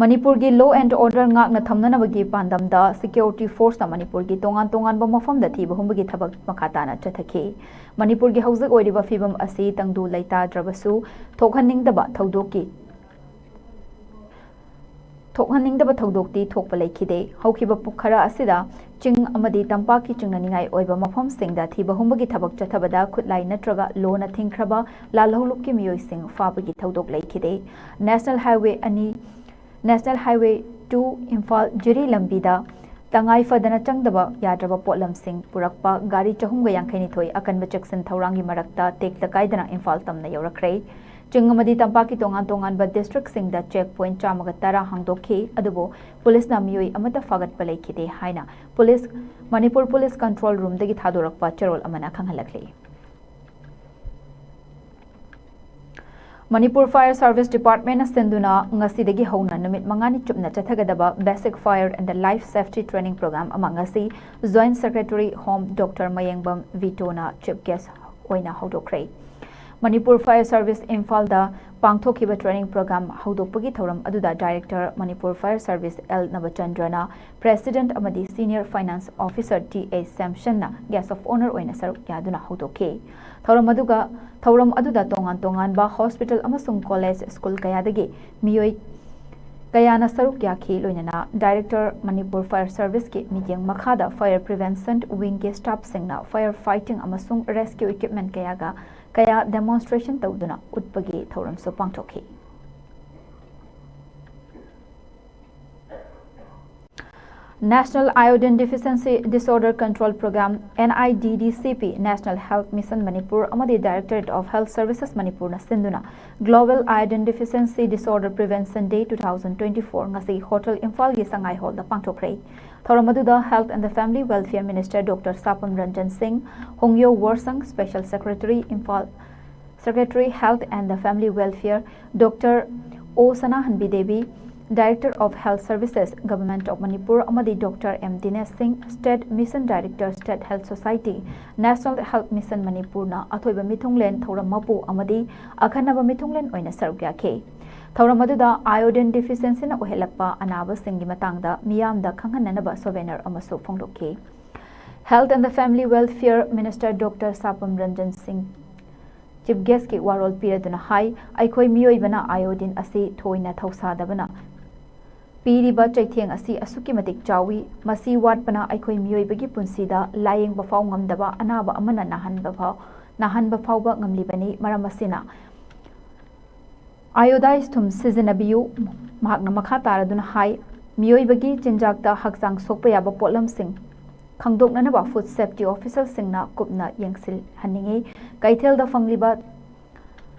ꯃꯅꯤꯄꯨꯔꯒꯤ law and order ꯉꯥꯛꯅ ꯊꯝꯅꯅꯕꯒꯤ ꯄꯥꯟꯗꯝꯗ ꯁꯦꯀ꯭ꯌꯨꯔꯤꯇꯤ ꯐꯣꯔꯁꯅ ꯃꯅꯤꯄꯨꯔꯒꯤ ꯇꯣꯉꯥꯟ ꯇꯣꯉꯥꯟꯕ ꯃꯐꯝꯗ ꯊꯤꯕ ꯍꯨꯝꯕꯒꯤ ꯊꯕꯛ ꯃꯈꯥ ꯇꯥꯅ ꯆꯠꯊꯈꯤ꯫ ꯃꯅꯤꯄꯨꯔꯒꯤ ꯍꯧꯖꯤꯛ ꯑꯣꯏꯔꯤꯕ ꯐꯤꯕꯝ ꯑꯁꯤ ꯇꯪꯗꯨ ꯂꯩꯇꯥꯗ꯭ꯔꯕꯁꯨ ꯊꯣꯛꯍꯟꯅꯤꯡꯗꯕ ꯊꯧꯗꯣꯛꯀꯤ ꯊꯣꯛꯍꯟꯅꯤꯡꯗꯕ ꯊꯧꯗꯣꯛꯇꯤ ꯊꯣꯛꯄ ꯂꯩꯈꯤꯗꯦ꯫ ꯍꯧꯈꯤꯕ ꯄꯨꯡ ꯈꯔ ꯑꯁꯤꯗ ꯆꯤꯡ ꯑꯃꯗꯤ ꯇꯝꯄꯥꯛꯀꯤ ꯆꯤꯡꯅꯅꯤꯡꯉꯥꯏ ꯑꯣꯏꯕ ꯃꯐꯝꯁꯤꯡꯗ ꯊꯤꯕ ꯍꯨꯝꯕꯒꯤ ꯊꯕꯛ ꯆꯠꯊꯕꯗ ꯈꯨꯠꯂꯥꯏ ꯅꯠꯇ꯭ꯔꯒ ꯂꯣꯅ ꯊꯤꯡꯈ꯭ꯔꯕ ꯂꯥꯜꯍꯧꯂꯨꯞꯀꯤ ꯃꯤꯑꯣꯏꯁꯤꯡ ꯐꯥꯕꯒꯤ ꯊꯧꯗꯣꯛ ꯂꯩꯈꯤꯗꯦ꯫ ꯅꯦꯁꯅꯦꯜ ꯍꯥꯏꯋꯦ ꯑꯅꯤ, ꯅꯦꯁꯅꯦꯜ ꯍꯥꯏꯋꯦ ꯇꯨ ꯏꯝꯐꯥꯜ ꯖꯤꯔꯤ ꯂꯝꯕꯤꯗ ꯇꯉꯥꯏ ꯐꯗꯅ ꯆꯪꯗꯕ ꯌꯥꯗ꯭ꯔꯕ ꯄꯣꯠꯂꯝꯁꯤꯡ ꯄꯨꯔꯛꯄ ꯒꯥꯔꯤ ꯆꯍꯨꯝꯒ ꯌꯥꯡꯈꯩ ꯅꯤꯊꯣꯏ ꯑꯀꯟꯕ ꯆꯦꯛꯁꯤꯟ ꯊꯧꯔꯥꯡꯒꯤ ꯃꯔꯛꯇ ꯇꯦꯛꯇ ꯀꯥꯏꯗꯅ ꯏꯝꯐꯥꯜ ꯇꯝꯅ ꯌꯧꯔꯛꯈ꯭ꯔꯦ꯫ ꯆꯤꯡ ꯑꯃꯗꯤ ꯇꯝꯄꯥꯛꯀꯤ ꯇꯣꯉꯥꯟ ꯇꯣꯉꯥꯟꯕ ꯗꯤꯁꯇ꯭ꯔꯤꯛꯁꯤꯡꯗ ꯆꯦꯛ ꯄꯣꯏꯟꯠ ꯆꯥꯝꯃꯒ ꯇꯔꯥ ꯍꯥꯡꯗꯣꯛꯈꯤ, ꯑꯗꯨꯕꯨ ꯄꯨꯂꯤꯁꯅ ꯃꯤꯑꯣꯏ ꯑꯃꯠꯇ ꯐꯥꯒꯠꯄ ꯂꯩꯈꯤꯗꯦ ꯍꯥꯏꯅ ꯄꯨꯂꯤꯁ, ꯃꯅꯤꯄꯨꯔ ꯄꯨꯂꯤꯁ ꯀꯟꯇ꯭ꯔꯣꯜ ꯔꯨꯝꯗꯒꯤ ꯊꯥꯗꯣꯔꯛꯄ ꯆꯦꯔꯣꯜ ꯑꯃꯅ ꯈꯪꯍꯜꯂꯛꯂꯤ꯫ ꯃꯅꯤꯄꯨꯔ ꯐꯥꯌꯔ ꯁꯥꯔꯚꯤꯁ ꯗꯤꯄꯥꯔꯠꯃꯦꯟꯅ ꯁꯤꯟꯗꯨꯅ ꯉꯁꯤꯗꯒꯤ ꯍꯧꯅ ꯅꯨꯃꯤꯠ ꯃꯉꯥꯅꯤ ꯆꯨꯞꯅ ꯆꯠꯊꯒꯗꯕ Basic Fire and Life Safety Training Program ꯑꯃ ꯉꯁꯤ Joint Secretary Home doctor Mayengbam ꯚꯤꯇꯣꯅ ꯆꯤꯐ ꯒꯦꯁ ꯑꯣꯏꯅ ꯍꯧꯗꯣꯛꯈ꯭ꯔꯦ꯫ ꯃꯅꯤꯄꯨꯔ ꯐꯥꯌꯔ ꯁꯥꯔꯚꯤꯁ ꯏꯝꯐꯥꯜꯗ ꯄꯥꯡꯊꯣꯛꯈꯤꯕ ꯇ꯭ꯔꯦꯅꯤꯡ ꯄ꯭ꯔꯣꯒ꯭ꯔꯥꯝ ꯍꯧꯗꯣꯛꯄꯒꯤ ꯊꯧꯔꯝ ꯑꯗꯨꯗ director Manipur fire service L ꯅꯕꯆꯟꯗ꯭ꯔꯅ, ꯄ꯭ꯔꯦꯁꯤꯗꯦꯟꯠ ꯑꯃꯗꯤ senior finance officer T A ꯁꯦꯝꯁꯟꯅ ꯒꯦꯁ ꯑꯣꯐ ꯑꯣꯅꯔ ꯑꯣꯏꯅ ꯁꯔꯨꯛ ꯌꯥꯗꯨꯅ ꯍꯧꯗꯣꯛꯈꯤ꯫ ꯊꯧꯔꯝ ꯑꯗꯨꯒ, ꯊꯧꯔꯝ ꯑꯗꯨꯗ ꯇꯣꯉꯥꯟ ꯇꯣꯉꯥꯟꯕ ꯍꯣꯁꯄꯤꯇꯥꯜ ꯑꯃꯁꯨꯡ ꯀꯣꯂꯦꯖ, ꯁ꯭ꯀꯨꯜ ꯀꯌꯥꯗꯒꯤ ꯃꯤꯑꯣꯏ ꯀꯌꯥꯅ ꯁꯔꯨꯛ ꯌꯥꯈꯤ, ꯂꯣꯏꯅꯅ ꯗꯥꯏꯔꯦꯛꯇꯔ ꯃꯅꯤꯄꯨꯔ ꯐꯥꯌꯔ ꯁꯥꯔꯚꯤꯁꯀꯤ ꯃꯤꯠꯌꯦꯡ ꯃꯈꯥꯗ ꯐꯥꯌꯔ ꯄ꯭ꯔꯤꯚꯦꯟꯁꯟ ꯋꯤꯡꯒꯤ ꯁ꯭ꯇꯥꯐꯁꯤꯡꯅ ꯐꯥꯌꯔ ꯐꯥꯏꯇꯤꯡ ꯑꯃꯁꯨꯡ ꯔꯦꯁꯀ꯭ꯌꯨ ꯏꯀ꯭ꯋꯤꯞꯃꯦꯟꯠ ꯀꯌꯥꯒ, ꯀꯌꯥ ꯗꯦꯃꯣꯟꯁꯇ꯭ꯔꯦꯁꯟ ꯇꯧꯗꯨꯅ ꯎꯠꯄꯒꯤ ꯊꯧꯔꯝꯁꯨ ꯄꯥꯡꯊꯣꯛꯈꯤ꯫ National Iodine Deficiency Disorder Control Program, N I D D C P, National Health Mission Manipur ꯑꯃꯗꯤ Directorate of Health Services ꯃꯅꯤꯄꯨꯔꯅ ꯁꯤꯟꯗꯨꯅ Global Iodine Deficiency Disorder Prevention Day two thousand twenty-four ꯉꯁꯤ hotel ꯏꯝꯐꯥꯜꯒꯤ ꯁꯉꯥꯏ ꯍꯣꯜꯗ ꯄꯥꯡꯊꯣꯛꯈ꯭ꯔꯦ꯫ ꯊꯧꯔꯝ ꯑꯗꯨꯗ Health and the Family Welfare Minister Doctor Sapam Ranjan Singh, Hongyo Worsang, Special Secretary, Imphal, Secretary Health and the Family Welfare, Doctor O Sanahanbi Devi, Director of Health Services, Government of Manipur ꯑꯃꯗꯤ Doctor M Dinesh Singh, State Mission Director, State Health Society, National Health Mission ꯃꯅꯤꯄꯨꯔꯅ ꯑꯊꯣꯏꯕ ꯃꯤꯊꯨꯡꯂꯦꯟ ꯊꯧꯔꯝ ꯃꯄꯨ ꯑꯃꯗꯤ ꯑꯈꯟꯅꯕ ꯃꯤꯊꯨꯡꯂꯦꯟ ꯑꯣꯏꯅ ꯁꯔꯨꯛ ꯌꯥꯈꯤ꯫ ꯊꯧꯔꯝ ꯑꯗꯨꯗ iodine deficiencyꯅ ꯑꯣꯏꯍꯜꯂꯛꯄ ꯑꯅꯥꯕꯁꯤꯡꯒꯤ ꯃꯇꯥꯡꯗ ꯃꯤꯌꯥꯝꯗ ꯈꯪꯍꯟꯅꯅꯕ souvenir ꯑꯃꯁꯨ ꯐꯣꯡꯗꯣꯛꯈꯤ꯫ Health and the Family Welfare Minister Doctor Sapam Ranjan Singh Chief Guestꯀꯤ ꯋꯥꯔꯣꯜ ꯄꯤꯔꯗꯨꯅ ꯍꯥꯏ, ꯑꯩꯈꯣꯏ ꯃꯤꯑꯣꯏꯕꯅ iodine ꯑꯁꯤ ꯊꯣꯏꯅ ꯊꯧꯁꯥꯗꯕꯅ ꯄꯤꯔꯤꯕ ꯆꯩꯊꯦꯡ ꯑꯁꯤ ꯑꯁꯨꯛꯀꯤ ꯃꯇꯤꯛ ꯆꯥꯎꯏ꯫ ꯃꯁꯤ ꯋꯥꯠꯄꯅ ꯑꯩꯈꯣꯏ ꯃꯤꯑꯣꯏꯕꯒꯤ ꯄꯨꯟꯁꯤꯗ ꯂꯥꯌꯦꯡꯕ ꯐꯥꯎ ꯉꯝꯗꯕ ꯑꯅꯥꯕ ꯑꯃꯅ ꯅꯥꯍꯟꯕ ꯐꯥꯎ, ꯅꯥꯍꯟꯕ ꯐꯥꯎꯕ ꯉꯝꯂꯤꯕꯅꯤ꯫ ꯃꯔꯝ ꯑꯁꯤꯅ iodized ꯊꯨꯝ ꯁꯤꯖꯤꯟꯅꯕꯤꯌꯨ꯫ ꯃꯍꯥꯛꯅ ꯃꯈꯥ ꯇꯥꯔꯗꯨꯅ ꯍꯥꯏ, ꯃꯤꯑꯣꯏꯕꯒꯤ ꯆꯤꯟꯖꯥꯛꯇ ꯍꯛꯆꯥꯡ ꯁꯣꯛꯄ ꯌꯥꯕ ꯄꯣꯠꯂꯝꯁꯤꯡ ꯈꯪꯗꯣꯛꯅꯅꯕ food safety officialꯁꯤꯡꯅ ꯀꯨꯞꯅ ꯌꯦꯡꯁꯤꯜꯍꯟꯅꯤꯡꯏ꯫ ꯀꯩꯊꯦꯜꯗ ꯐꯪꯂꯤꯕ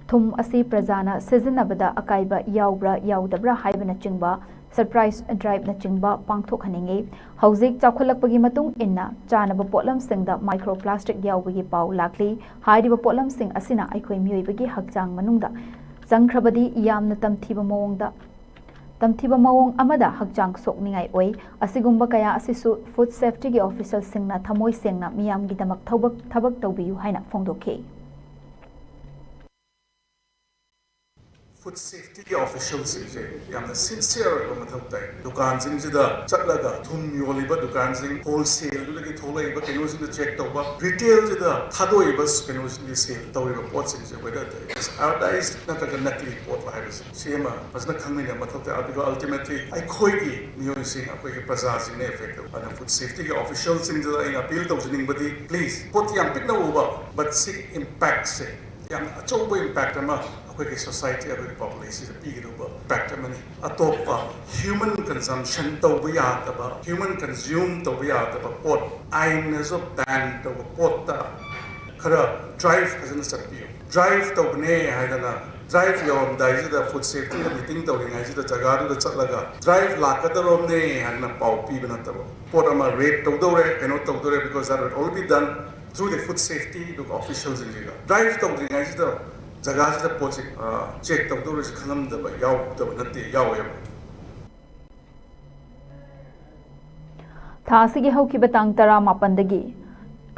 ꯊꯨꯝ ꯑꯁꯤ ꯄ꯭ꯔꯖꯥꯅ ꯁꯤꯖꯤꯟꯅꯕꯗ ꯑꯀꯥꯏꯕ ꯌꯥꯎꯕ꯭ꯔꯥ ꯌꯥꯎꯗꯕ꯭ꯔꯥ ꯍꯥꯏꯕꯅꯆꯤꯡꯕ surprise driveꯅꯆꯤꯡꯕ ꯄꯥꯡꯊꯣꯛꯍꯟꯅꯤꯡꯏ꯫ ꯍꯧꯖꯤꯛ ꯆꯥꯎꯈꯠꯂꯛꯄꯒꯤ ꯃꯇꯨꯡ ꯏꯟꯅ ꯆꯥꯅꯕ ꯄꯣꯠꯂꯝꯁꯤꯡꯗ microplastic ꯌꯥꯎꯕꯒꯤ ꯄꯥꯎ ꯂꯥꯛꯂꯤ꯫ ꯍꯥꯏꯔꯤꯕ ꯄꯣꯠꯂꯝꯁꯤꯡ ꯑꯁꯤꯅ ꯑꯩꯈꯣꯏ ꯃꯤꯑꯣꯏꯕꯒꯤ ꯍꯛꯆꯥꯡ ꯃꯅꯨꯡꯗ ꯆꯪꯈ꯭ꯔꯕꯗꯤ ꯌꯥꯝꯅ ꯇꯝꯊꯤꯕ ꯃꯑꯣꯡꯗ, ꯇꯝꯊꯤꯕ ꯃꯑꯣꯡ ꯑꯃꯗ ꯍꯛꯆꯥꯡ ꯁꯣꯛꯅꯤꯡꯉꯥꯏ ꯑꯣꯏ꯫ ꯑꯁꯤꯒꯨꯝꯕ ꯀꯌꯥ ꯑꯁꯤꯁꯨ food safetyꯒꯤ officialꯁꯤꯡꯅ ꯊꯃꯣꯏ ꯁꯦꯡꯅ ꯃꯤꯌꯥꯝꯒꯤꯗꯃꯛ ꯊꯕꯛ, ꯊꯕꯛ ꯇꯧꯕꯤꯌꯨ ꯍꯥꯏꯅ ꯐꯣꯡꯗꯣꯛꯈꯤ꯫ Food safetyꯒꯤ officialꯁꯤꯡꯁꯦ ꯌꯥꯝꯅ sincere ꯑꯣꯏꯕ ꯃꯊꯧ ꯇꯥꯏ꯫ ꯗꯨꯀꯥꯟꯁꯤꯡꯁꯤꯗ ꯆꯠꯂꯒ ꯊꯨꯝ ꯌꯣꯜꯂꯤꯕ ꯗꯨꯀꯥꯟꯁꯤꯡ, wholesaleꯗꯨꯗꯒꯤ ꯊꯣꯛꯂꯛꯏꯕ ꯀꯩꯅꯣꯁꯤꯡꯗꯣ check ꯇꯧꯕ, retailꯁꯤꯗ ꯊꯥꯗꯣꯛꯏꯕ ꯀꯩꯅꯣꯁꯤꯡꯁꯦ, sale ꯇꯧꯔꯤꯕ ꯄꯣꯠꯁꯤꯡꯁꯦ, whether it is iodized ꯅꯠꯇ꯭ꯔꯒ ꯅꯀꯂꯤ ꯄꯣꯠ ꯍꯥꯏꯕꯁꯦ, ꯁꯤ ꯑꯃ ꯐꯖꯅ ꯈꯪꯃꯤꯟꯅꯕ ꯃꯊꯧ ꯇꯥꯏ꯫ ꯑꯗꯨꯒ ultimately ꯑꯩꯈꯣꯏꯒꯤ ꯃꯤꯑꯣꯏꯁꯤꯡ, ꯑꯩꯈꯣꯏꯒꯤ ꯄ꯭ꯔꯖꯥꯁꯤꯡꯅ affect ꯇꯧꯕ꯫ ꯑꯗꯨꯅ food safetyꯒꯤ officialꯁꯤꯡꯗꯨꯗ ꯑꯩꯅ appeal ꯇꯧꯖꯅꯤꯡꯕꯗꯤ, please, ꯄꯣꯠꯇꯤ ꯌꯥꯝ ꯄꯤꯛꯅ ꯎꯕ, but ꯁꯤ impactꯁꯦ ꯌꯥꯝꯅ ꯑꯆꯧꯕ ꯏꯝꯄꯦꯛ ꯑꯃ ꯑꯩꯈꯣꯏꯒꯤ ꯁꯣꯁꯥꯏꯇꯤ, ꯑꯩꯈꯣꯏꯒꯤ ꯄꯣꯄꯨꯂꯦꯁꯟꯗ ꯄꯤꯒꯗꯧꯕ ꯏꯝꯄꯦꯛ ꯑꯃꯅꯤ꯫ ꯑꯇꯣꯞꯄ ꯍ꯭ꯌꯨꯃꯟ ꯀꯟꯖꯝꯁꯟ ꯇꯧꯕ ꯌꯥꯗꯕ, ꯍ꯭ꯌꯨꯃꯟ ꯀꯟꯖ꯭ꯌꯨꯝ ꯇꯧꯕ ꯌꯥꯗꯕ ꯄꯣꯠ, ꯑꯥꯏꯟꯅꯁꯨ ꯕꯦꯟ ꯇꯧꯕ ꯄꯣꯠꯇ ꯈꯔ ꯗ꯭ꯔꯥꯏꯚ ꯐꯖꯅ ꯆꯠꯄꯤꯌꯨ꯫ ꯗ꯭ꯔꯥꯏꯚ ꯇꯧꯕꯅꯦ ꯍꯥꯏꯗꯅ, ꯗ꯭ꯔꯥꯏꯚ ꯌꯧꯔꯝꯗꯥꯏꯁꯤꯗ, ꯐꯨꯗ ꯁꯦꯐꯇꯤꯗ ꯃꯤꯇꯤꯡ ꯇꯧꯔꯤꯉꯩꯁꯤꯗ ꯖꯒꯥꯗꯨꯗ ꯆꯠꯂꯒ ꯗ꯭ꯔꯥꯏꯚ ꯂꯥꯛꯀꯗꯧꯔꯕꯅꯦ ꯍꯥꯏꯅ ꯄꯥꯎ ꯄꯤꯕ ꯅꯠꯇꯕ, ꯄꯣꯠ ꯑꯃ ꯔꯦꯠ ꯇꯧꯗꯧꯔꯦ, ꯀꯩꯅꯣ ꯇꯧꯗꯧꯔꯦ, because that will all be done through the food safety ꯑꯗꯨꯒ ꯑꯣꯐꯤꯁꯤꯌꯦꯜꯁꯤꯡꯁꯤꯒ꯫ ꯗ꯭ꯔꯥꯏꯚ ꯇꯧꯗ꯭ꯔꯤꯉꯩꯁꯤꯗ ꯖꯒꯥꯁꯤꯗ ꯄꯣꯠꯁꯦ, ꯑ, ꯆꯦꯛ ꯇꯧꯗꯧꯔꯤꯁꯦ ꯈꯪꯉꯝꯗꯕ ꯌꯥꯎꯗꯕ ꯅꯠꯇꯦ, ꯌꯥꯎꯋꯦꯕ꯫ ꯊꯥ ꯑꯁꯤꯒꯤ ꯍꯧꯈꯤꯕ ꯇꯥꯡ ꯇꯔꯥꯃꯥꯄꯟꯗꯒꯤ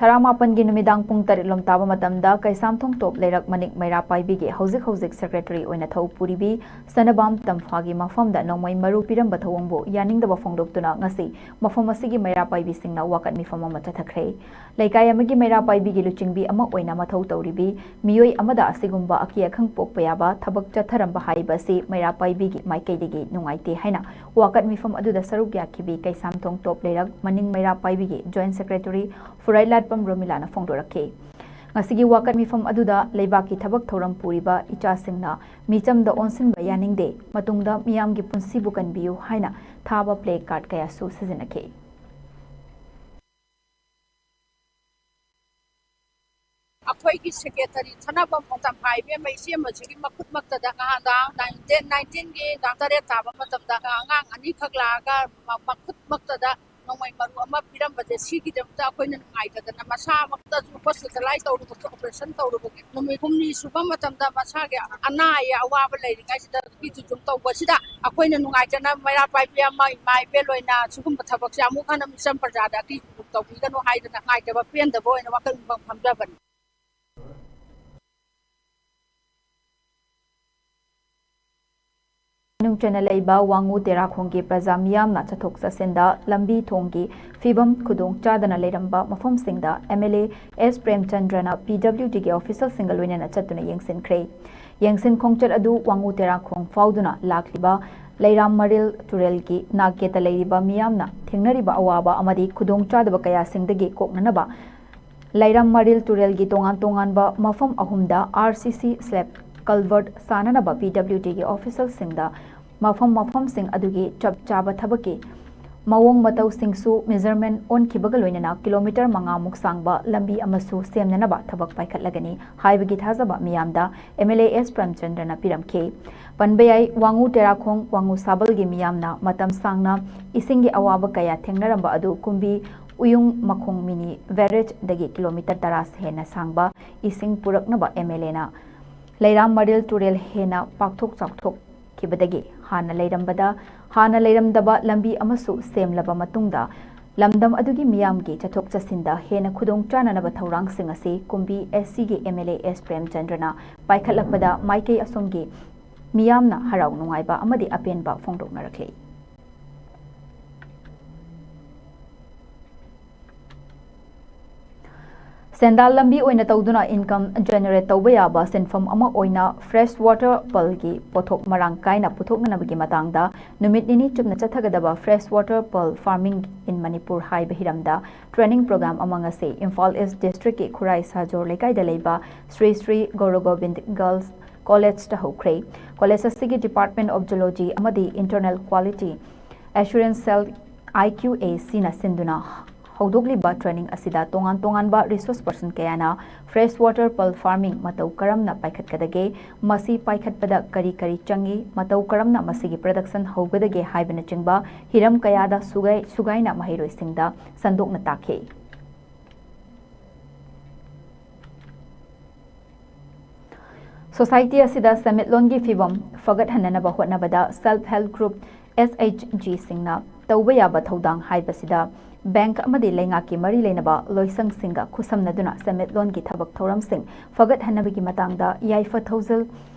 ꯇꯔꯥꯃꯥꯄꯟꯒꯤ ꯅꯨꯃꯤꯗꯥꯡ ꯄꯨꯡ ꯇꯔꯦꯠ ꯂꯣꯝ ꯇꯥꯕ ꯃꯇꯝꯗ ꯀꯩꯁꯥꯝꯊꯣꯡ ꯇꯣꯞ ꯂꯩꯔꯛ ꯃꯅꯤꯡ ꯃꯩꯔꯥ ꯄꯥꯏꯕꯤꯒꯤ ꯍꯧꯖꯤꯛ ꯍꯧꯖꯤꯛ ꯁꯦꯀ꯭ꯔꯦꯇꯔꯤ ꯑꯣꯏꯅ ꯊꯧ ꯄꯨꯔꯤꯕꯤ ꯁꯅꯕꯥꯝ ꯇꯝꯐꯥꯒꯤ ꯃꯐꯝꯗ ꯅꯣꯡꯃꯩ ꯃꯔꯨ ꯄꯤꯔꯝꯕ ꯊꯧꯑꯣꯡꯕꯨ ꯌꯥꯅꯤꯡꯗꯕ ꯐꯣꯡꯗꯣꯛꯇꯨꯅ ꯉꯁꯤ ꯃꯐꯝ ꯑꯁꯤꯒꯤ ꯃꯩꯔꯥ ꯄꯥꯏꯕꯤꯁꯤꯡꯅ ꯋꯥꯀꯠ ꯃꯤꯐꯝ ꯑꯃ ꯆꯠꯊꯈ꯭ꯔꯦ꯫ ꯂꯩꯀꯥꯏ ꯑꯃꯒꯤ ꯃꯩꯔꯥ ꯄꯥꯏꯕꯤꯒꯤ ꯂꯨꯆꯤꯡꯕꯤ ꯑꯃ ꯑꯣꯏꯅ ꯃꯊꯧ ꯇꯧꯔꯤꯕꯤ ꯃꯤꯑꯣꯏ ꯑꯃꯗ ꯑꯁꯤꯒꯨꯝꯕ ꯑꯀꯤ ꯑꯈꯪ ꯄꯣꯛꯄ ꯌꯥꯕ ꯊꯕꯛ ꯆꯠꯊꯔꯝꯕ ꯍꯥꯏꯕ ꯑꯁꯤ ꯃꯩꯔꯥ ꯄꯥꯏꯕꯤꯒꯤ ꯃꯥꯏꯀꯩꯗꯒꯤ ꯅꯨꯡꯉꯥꯏꯇꯦ ꯍꯥꯏꯅ ꯋꯥꯀꯠ ꯃꯤꯐꯝ ꯑꯗꯨꯗ ꯁꯔꯨꯛ ꯌꯥꯈꯤꯕꯤ ꯀꯩꯁꯥꯝꯊꯣꯡ ꯇꯣꯞ ꯂꯩꯔꯛ ꯃꯅꯤꯡ ꯃꯩꯔꯥ ꯄꯥꯏꯕꯤꯒꯤ ꯖꯣꯏꯟꯠ ꯁꯦꯀ꯭ꯔꯦꯇꯔꯤ ꯐꯨꯔꯥꯏꯂꯥꯠꯄꯝ ꯔꯣꯃꯤꯂꯥꯅ ꯐꯣꯡꯗꯣꯔꯛꯈꯤ꯫ ꯉꯁꯤꯒꯤ ꯋꯥꯀꯠ ꯃꯤꯐꯝ ꯑꯗꯨꯗ ꯂꯩꯕꯥꯛꯀꯤ ꯊꯕꯛ ꯊꯧꯔꯝ ꯄꯨꯔꯤꯕ ꯏꯆꯥꯁꯤꯡꯅ ꯃꯤꯆꯝꯗ ꯑꯣꯟꯁꯤꯟꯕ ꯌꯥꯅꯤꯡꯗꯦ, ꯃꯇꯨꯡꯗ ꯃꯤꯌꯥꯝꯒꯤ ꯄꯨꯟꯁꯤꯕꯨ ꯀꯟꯕꯤꯌꯨ ꯍꯥꯏꯅ ꯊꯥꯕ ꯄ꯭ꯂꯦ ꯀꯥꯔꯗ ꯀꯌꯥꯁꯨ ꯁꯤꯖꯤꯟꯅꯈꯤ꯫ ꯑꯩꯈꯣꯏꯒꯤ ꯁꯦꯀ꯭ꯔꯦꯇꯔꯤ ꯊꯅꯕ ꯃꯇꯝ ꯍꯥꯏꯕ ꯑꯃ ꯏꯆꯦ ꯑꯃꯁꯤꯒꯤ ꯃꯈꯨꯠꯃꯛꯇꯗ ꯉꯍꯥꯟ ꯗꯦꯠ ꯅꯥꯏꯟꯇꯤꯟꯒꯤ ꯇꯥꯡ ꯇꯔꯦꯠ ꯇꯥꯕ ꯃꯇꯝꯗ ꯑꯉꯥꯡ ꯑꯅꯤꯈꯛ ꯂꯥꯛꯑꯒ ꯃꯈꯨꯠꯃꯛꯇꯗ ꯅꯣꯡꯃꯩ ꯃꯔꯨ ꯑꯃ ꯄꯤꯔꯝꯕꯁꯦ ꯁꯤꯒꯤꯗꯃꯛꯇ ꯑꯩꯈꯣꯏꯅ ꯅꯨꯡꯉꯥꯏꯇꯗꯅ ꯃꯁꯥꯃꯛꯇꯁꯨ ꯍꯣꯁꯄꯤꯇꯥꯂꯥꯏꯁ ꯇꯧꯔꯨꯕꯒꯤ ꯑꯣꯄꯔꯦꯁꯟ ꯇꯧꯔꯨꯕꯒꯤ ꯅꯨꯃꯤꯠ ꯍꯨꯝꯅꯤ ꯁꯨꯕ ꯃꯇꯝꯗ ꯃꯁꯥꯒꯤ ꯑꯅꯥ ꯑꯌꯦꯛ ꯑꯋꯥꯕ ꯂꯩꯔꯤꯉꯩꯁꯤꯗ ꯇꯧꯕꯁꯤꯗ ꯑꯩꯈꯣꯏꯅ ꯅꯨꯡꯉꯥꯏꯇꯅ ꯃꯩꯔꯥ ꯄꯥꯏꯕꯤ ꯑꯃ ꯏꯃꯥ ꯏꯕꯦꯜ ꯑꯣꯏꯅ ꯁꯤꯒꯨꯝꯕ ꯊꯕꯛꯁꯦ ꯑꯃꯨꯛ ꯍꯟꯅ ꯃꯤꯆꯝ ꯄ꯭ꯔꯖꯥꯗ ꯑꯀꯤꯕ ꯇꯧꯕꯤꯒꯅꯨ ꯍꯥꯏꯗꯅ ꯅꯨꯡꯉꯥꯏꯇꯕ ꯄꯦꯟꯗꯕ ꯑꯣꯏꯅ ꯋꯥꯀꯠ ꯃꯤꯐꯝ ꯐꯝꯖꯕꯅꯤ꯫ ꯃꯅꯨꯡ ꯆꯟꯅ ꯂꯩꯕ ꯋꯥꯉꯨ ꯇꯦꯔꯥꯈꯣꯡꯒꯤ ꯄ꯭ꯔꯖꯥ ꯃꯤꯌꯥꯝꯅ ꯆꯠꯊꯣꯛ ꯆꯠꯁꯤꯟꯗ ꯂꯝꯕꯤ ꯊꯣꯡꯒꯤ ꯐꯤꯕꯝ ꯈꯨꯗꯣꯡ ꯆꯥꯗꯅ ꯂꯩꯔꯝꯕ ꯃꯐꯝꯁꯤꯡꯗ ꯑꯦꯝ ꯑꯦꯜ ꯑꯦ ꯑꯦꯁ ꯄ꯭ꯔꯦꯝꯆꯟꯗ꯭ꯔꯅ ꯄꯤ ꯗꯕ꯭ꯂꯤꯎ ꯗꯤꯒꯤ ꯑꯣꯐꯤꯁꯔꯁꯤꯡꯒ ꯂꯣꯏꯅꯅ ꯆꯠꯇꯨꯅ ꯌꯦꯡꯁꯤꯟꯈ꯭ꯔꯦ꯫ ꯌꯦꯡꯁꯤꯟ ꯈꯣꯡꯆꯠ ꯑꯗꯨ ꯋꯥꯉꯨ ꯇꯦꯔꯥꯈꯣꯡ ꯐꯥꯎꯗꯨꯅ ꯂꯥꯛꯂꯤꯕ ꯂꯩꯔꯥꯝ ꯃꯔꯤꯜ ꯇꯨꯔꯦꯜꯒꯤ ꯅꯥꯛ ꯌꯦꯠꯇ ꯂꯩꯔꯤꯕ ꯃꯤꯌꯥꯝꯅ ꯊꯦꯡꯅꯔꯤꯕ ꯑꯋꯥꯕ ꯑꯃꯗꯤ ꯈꯨꯗꯣꯡ ꯆꯥꯗꯕ ꯀꯌꯥꯁꯤꯡꯗꯒꯤ ꯀꯣꯛꯅꯅꯕ ꯂꯩꯔꯥꯝ ꯃꯔꯤꯜ ꯇꯨꯔꯦꯜꯒꯤ ꯇꯣꯉꯥꯟ ꯇꯣꯉꯥꯟꯕ ꯃꯐꯝ ꯑꯍꯨꯝꯗ RCC slab culvert ꯁꯥꯅꯅꯕ PWDꯒꯤ officialꯁꯤꯡꯗ ꯃꯐꯝ ꯃꯐꯝꯁꯤꯡ ꯑꯗꯨꯒꯤ ꯆꯞ ꯆꯥꯕ ꯊꯕꯛꯀꯤ ꯃꯑꯣꯡ ꯃꯇꯧꯁꯤꯡꯁꯨ measurement ꯑꯣꯟꯈꯤꯕꯒ ꯂꯣꯏꯅꯅ kilometre ꯃꯉꯥꯃꯨꯛ ꯁꯥꯡꯕ ꯂꯝꯕꯤ ꯑꯃꯁꯨ ꯁꯦꯝꯅꯅꯕ ꯊꯕꯛ ꯄꯥꯏꯈꯠꯂꯒꯅꯤ ꯍꯥꯏꯕꯒꯤ ꯊꯥꯖꯕ ꯃꯤꯌꯥꯝꯗ MLA ꯑꯦꯁ ꯄ꯭ꯔꯦꯝꯆꯟꯗ꯭ꯔꯅ ꯄꯤꯔꯝꯈꯤ꯫ ꯄꯟꯕ ꯌꯥꯏ, ꯋꯥꯉꯨ ꯇꯦꯔꯥꯈꯣꯡ, ꯋꯥꯉꯨ ꯁꯥꯕꯜꯒꯤ ꯃꯤꯌꯥꯝꯅ ꯃꯇꯝ ꯁꯥꯡꯅ ꯏꯁꯤꯡꯒꯤ ꯑꯋꯥꯕ ꯀꯌꯥ ꯊꯦꯡꯅꯔꯝꯕ ꯑꯗꯨ ꯀꯨꯝꯕꯤ ꯎꯌꯨꯡ ꯃꯈꯣꯡ mini barrageꯗꯒꯤ kilometre ꯇꯔꯥ ꯍꯦꯟꯅ ꯁꯥꯡꯕ ꯏꯁꯤꯡ ꯄꯨꯔꯛꯅꯕ MLAꯅ ꯂꯩꯔꯥꯝ ꯃꯔꯤꯜ ꯇꯨꯔꯦꯜ ꯍꯦꯟꯅ ꯄꯥꯛꯊꯣꯛ ꯆꯥꯎꯊꯣꯛꯈꯤꯕꯗꯒꯤ ꯍꯥꯟꯅ ꯂꯩꯔꯝꯕꯗ, ꯍꯥꯟꯅ ꯂꯩꯔꯝꯗꯕ ꯂꯝꯕꯤ ꯑꯃꯁꯨ ꯁꯦꯝꯂꯕ ꯃꯇꯨꯡꯗ ꯂꯝꯗꯝ ꯑꯗꯨꯒꯤ ꯃꯤꯌꯥꯝꯒꯤ ꯆꯠꯊꯣꯛ ꯆꯠꯁꯤꯟꯗ ꯍꯦꯟꯅ ꯈꯨꯗꯣꯡ ꯆꯥꯅꯅꯕ ꯊꯧꯔꯥꯡꯁꯤꯡ ꯑꯁꯤ ꯀꯨꯝꯕꯤ SCꯒꯤ MLA ꯑꯦꯁ ꯄ꯭ꯔꯦꯝꯆꯟꯗ꯭ꯔꯅ ꯄꯥꯏꯈꯠꯂꯛꯄꯗ ꯃꯥꯏꯀꯩ ꯑꯁꯣꯝꯒꯤ ꯃꯤꯌꯥꯝꯅ ꯍꯔꯥꯎ ꯅꯨꯡꯉꯥꯏꯕ ꯑꯃꯗꯤ ꯑꯄꯦꯟꯕ ꯐꯣꯡꯗꯣꯛꯅꯔꯛꯂꯤ꯫ ꯁꯦꯟꯗꯥꯜ ꯂꯝꯕꯤ ꯑꯣꯏꯅ ꯇꯧꯗꯨꯅ income generate ꯇꯧꯕ ꯌꯥꯕ ꯁꯤꯟꯐꯝ ꯑꯃ ꯑꯣꯏꯅ fresh water pulpꯀꯤ ꯄꯣꯠꯊꯣꯛ ꯃꯔꯥꯡ ꯀꯥꯏꯅ ꯄꯨꯊꯣꯛꯅꯅꯕꯒꯤ ꯃꯇꯥꯡꯗ ꯅꯨꯃꯤꯠ ꯅꯤꯅꯤ ꯆꯨꯞꯅ ꯆꯠꯊꯒꯗꯕ fresh water pulp farming in Manipur ꯍꯥꯏꯕ ꯍꯤꯔꯝꯗ training program ꯑꯃ ꯉꯁꯤ ꯏꯝꯐꯥꯜ East Districtꯀꯤ ꯈꯨꯔꯥꯏ ꯁꯥꯖꯣꯔ ꯂꯩꯀꯥꯏꯗ ꯂꯩꯕ ꯁ꯭ꯔꯤ ꯁ꯭ꯔꯤ ꯒꯧꯔ ꯒꯣꯕꯤꯟꯗ Girls Collegeꯇ ꯍꯧꯈ꯭ꯔꯦ꯫ College ꯑꯁꯤꯒꯤ Department of Geology ꯑꯃꯗꯤ Internal Quality Assurance Cell, IQACꯅ ꯁꯤꯟꯗꯨꯅ ꯍꯧꯗꯣꯛꯂꯤꯕ training ꯑꯁꯤꯗ ꯇꯣꯉꯥꯟ ꯇꯣꯉꯥꯟꯕ resource person ꯀꯌꯥꯅ fresh water pulp farming ꯃꯇꯧ ꯀꯔꯝꯅ ꯄꯥꯏꯈꯠꯀꯗꯒꯦ, ꯃꯁꯤ ꯄꯥꯏꯈꯠꯄꯗ ꯀꯔꯤ ꯀꯔꯤ ꯆꯪꯏ, ꯃꯇꯧ ꯀꯔꯝꯅ ꯃꯁꯤꯒꯤ production ꯍꯧꯒꯗꯒꯦ ꯍꯥꯏꯕꯅꯆꯤꯡꯕ ꯍꯤꯔꯝ ꯀꯌꯥꯗ ꯁꯨꯒꯥꯏ-, ꯁꯨꯒꯥꯏꯅ ꯃꯍꯩꯔꯣꯏꯁꯤꯡꯗ ꯁꯟꯗꯣꯛꯅ ꯇꯥꯛꯈꯤ꯫ Society ꯑꯁꯤꯗ ꯁꯦꯟꯃꯤꯠꯂꯣꯟꯒꯤ ꯐꯤꯚꯝ ꯐꯒꯠꯍꯟꯅꯅꯕ ꯍꯣꯠꯅꯕꯗ self help group, SHGꯁꯤꯡꯅ ꯇꯧꯕ ꯌꯥꯕ ꯊꯧꯗꯥꯡ ꯍꯥꯏꯕꯁꯤꯗ bank ꯑꯃꯗꯤ ꯂꯩꯉꯥꯛꯀꯤ ꯃꯔꯤ ꯂꯩꯅꯕ ꯂꯣꯏꯁꯪꯁꯤꯡꯒ ꯈꯨꯠꯁꯝꯅꯗꯨꯅ ꯁꯦꯟꯃꯤꯠꯂꯣꯟꯒꯤ ꯊꯕꯛ ꯊꯧꯔꯝꯁꯤꯡ ꯐꯒꯠꯍꯟꯅꯕꯒꯤ ꯃꯇꯥꯡꯗ ꯌꯥꯏꯐ ꯊꯧꯖꯤꯜ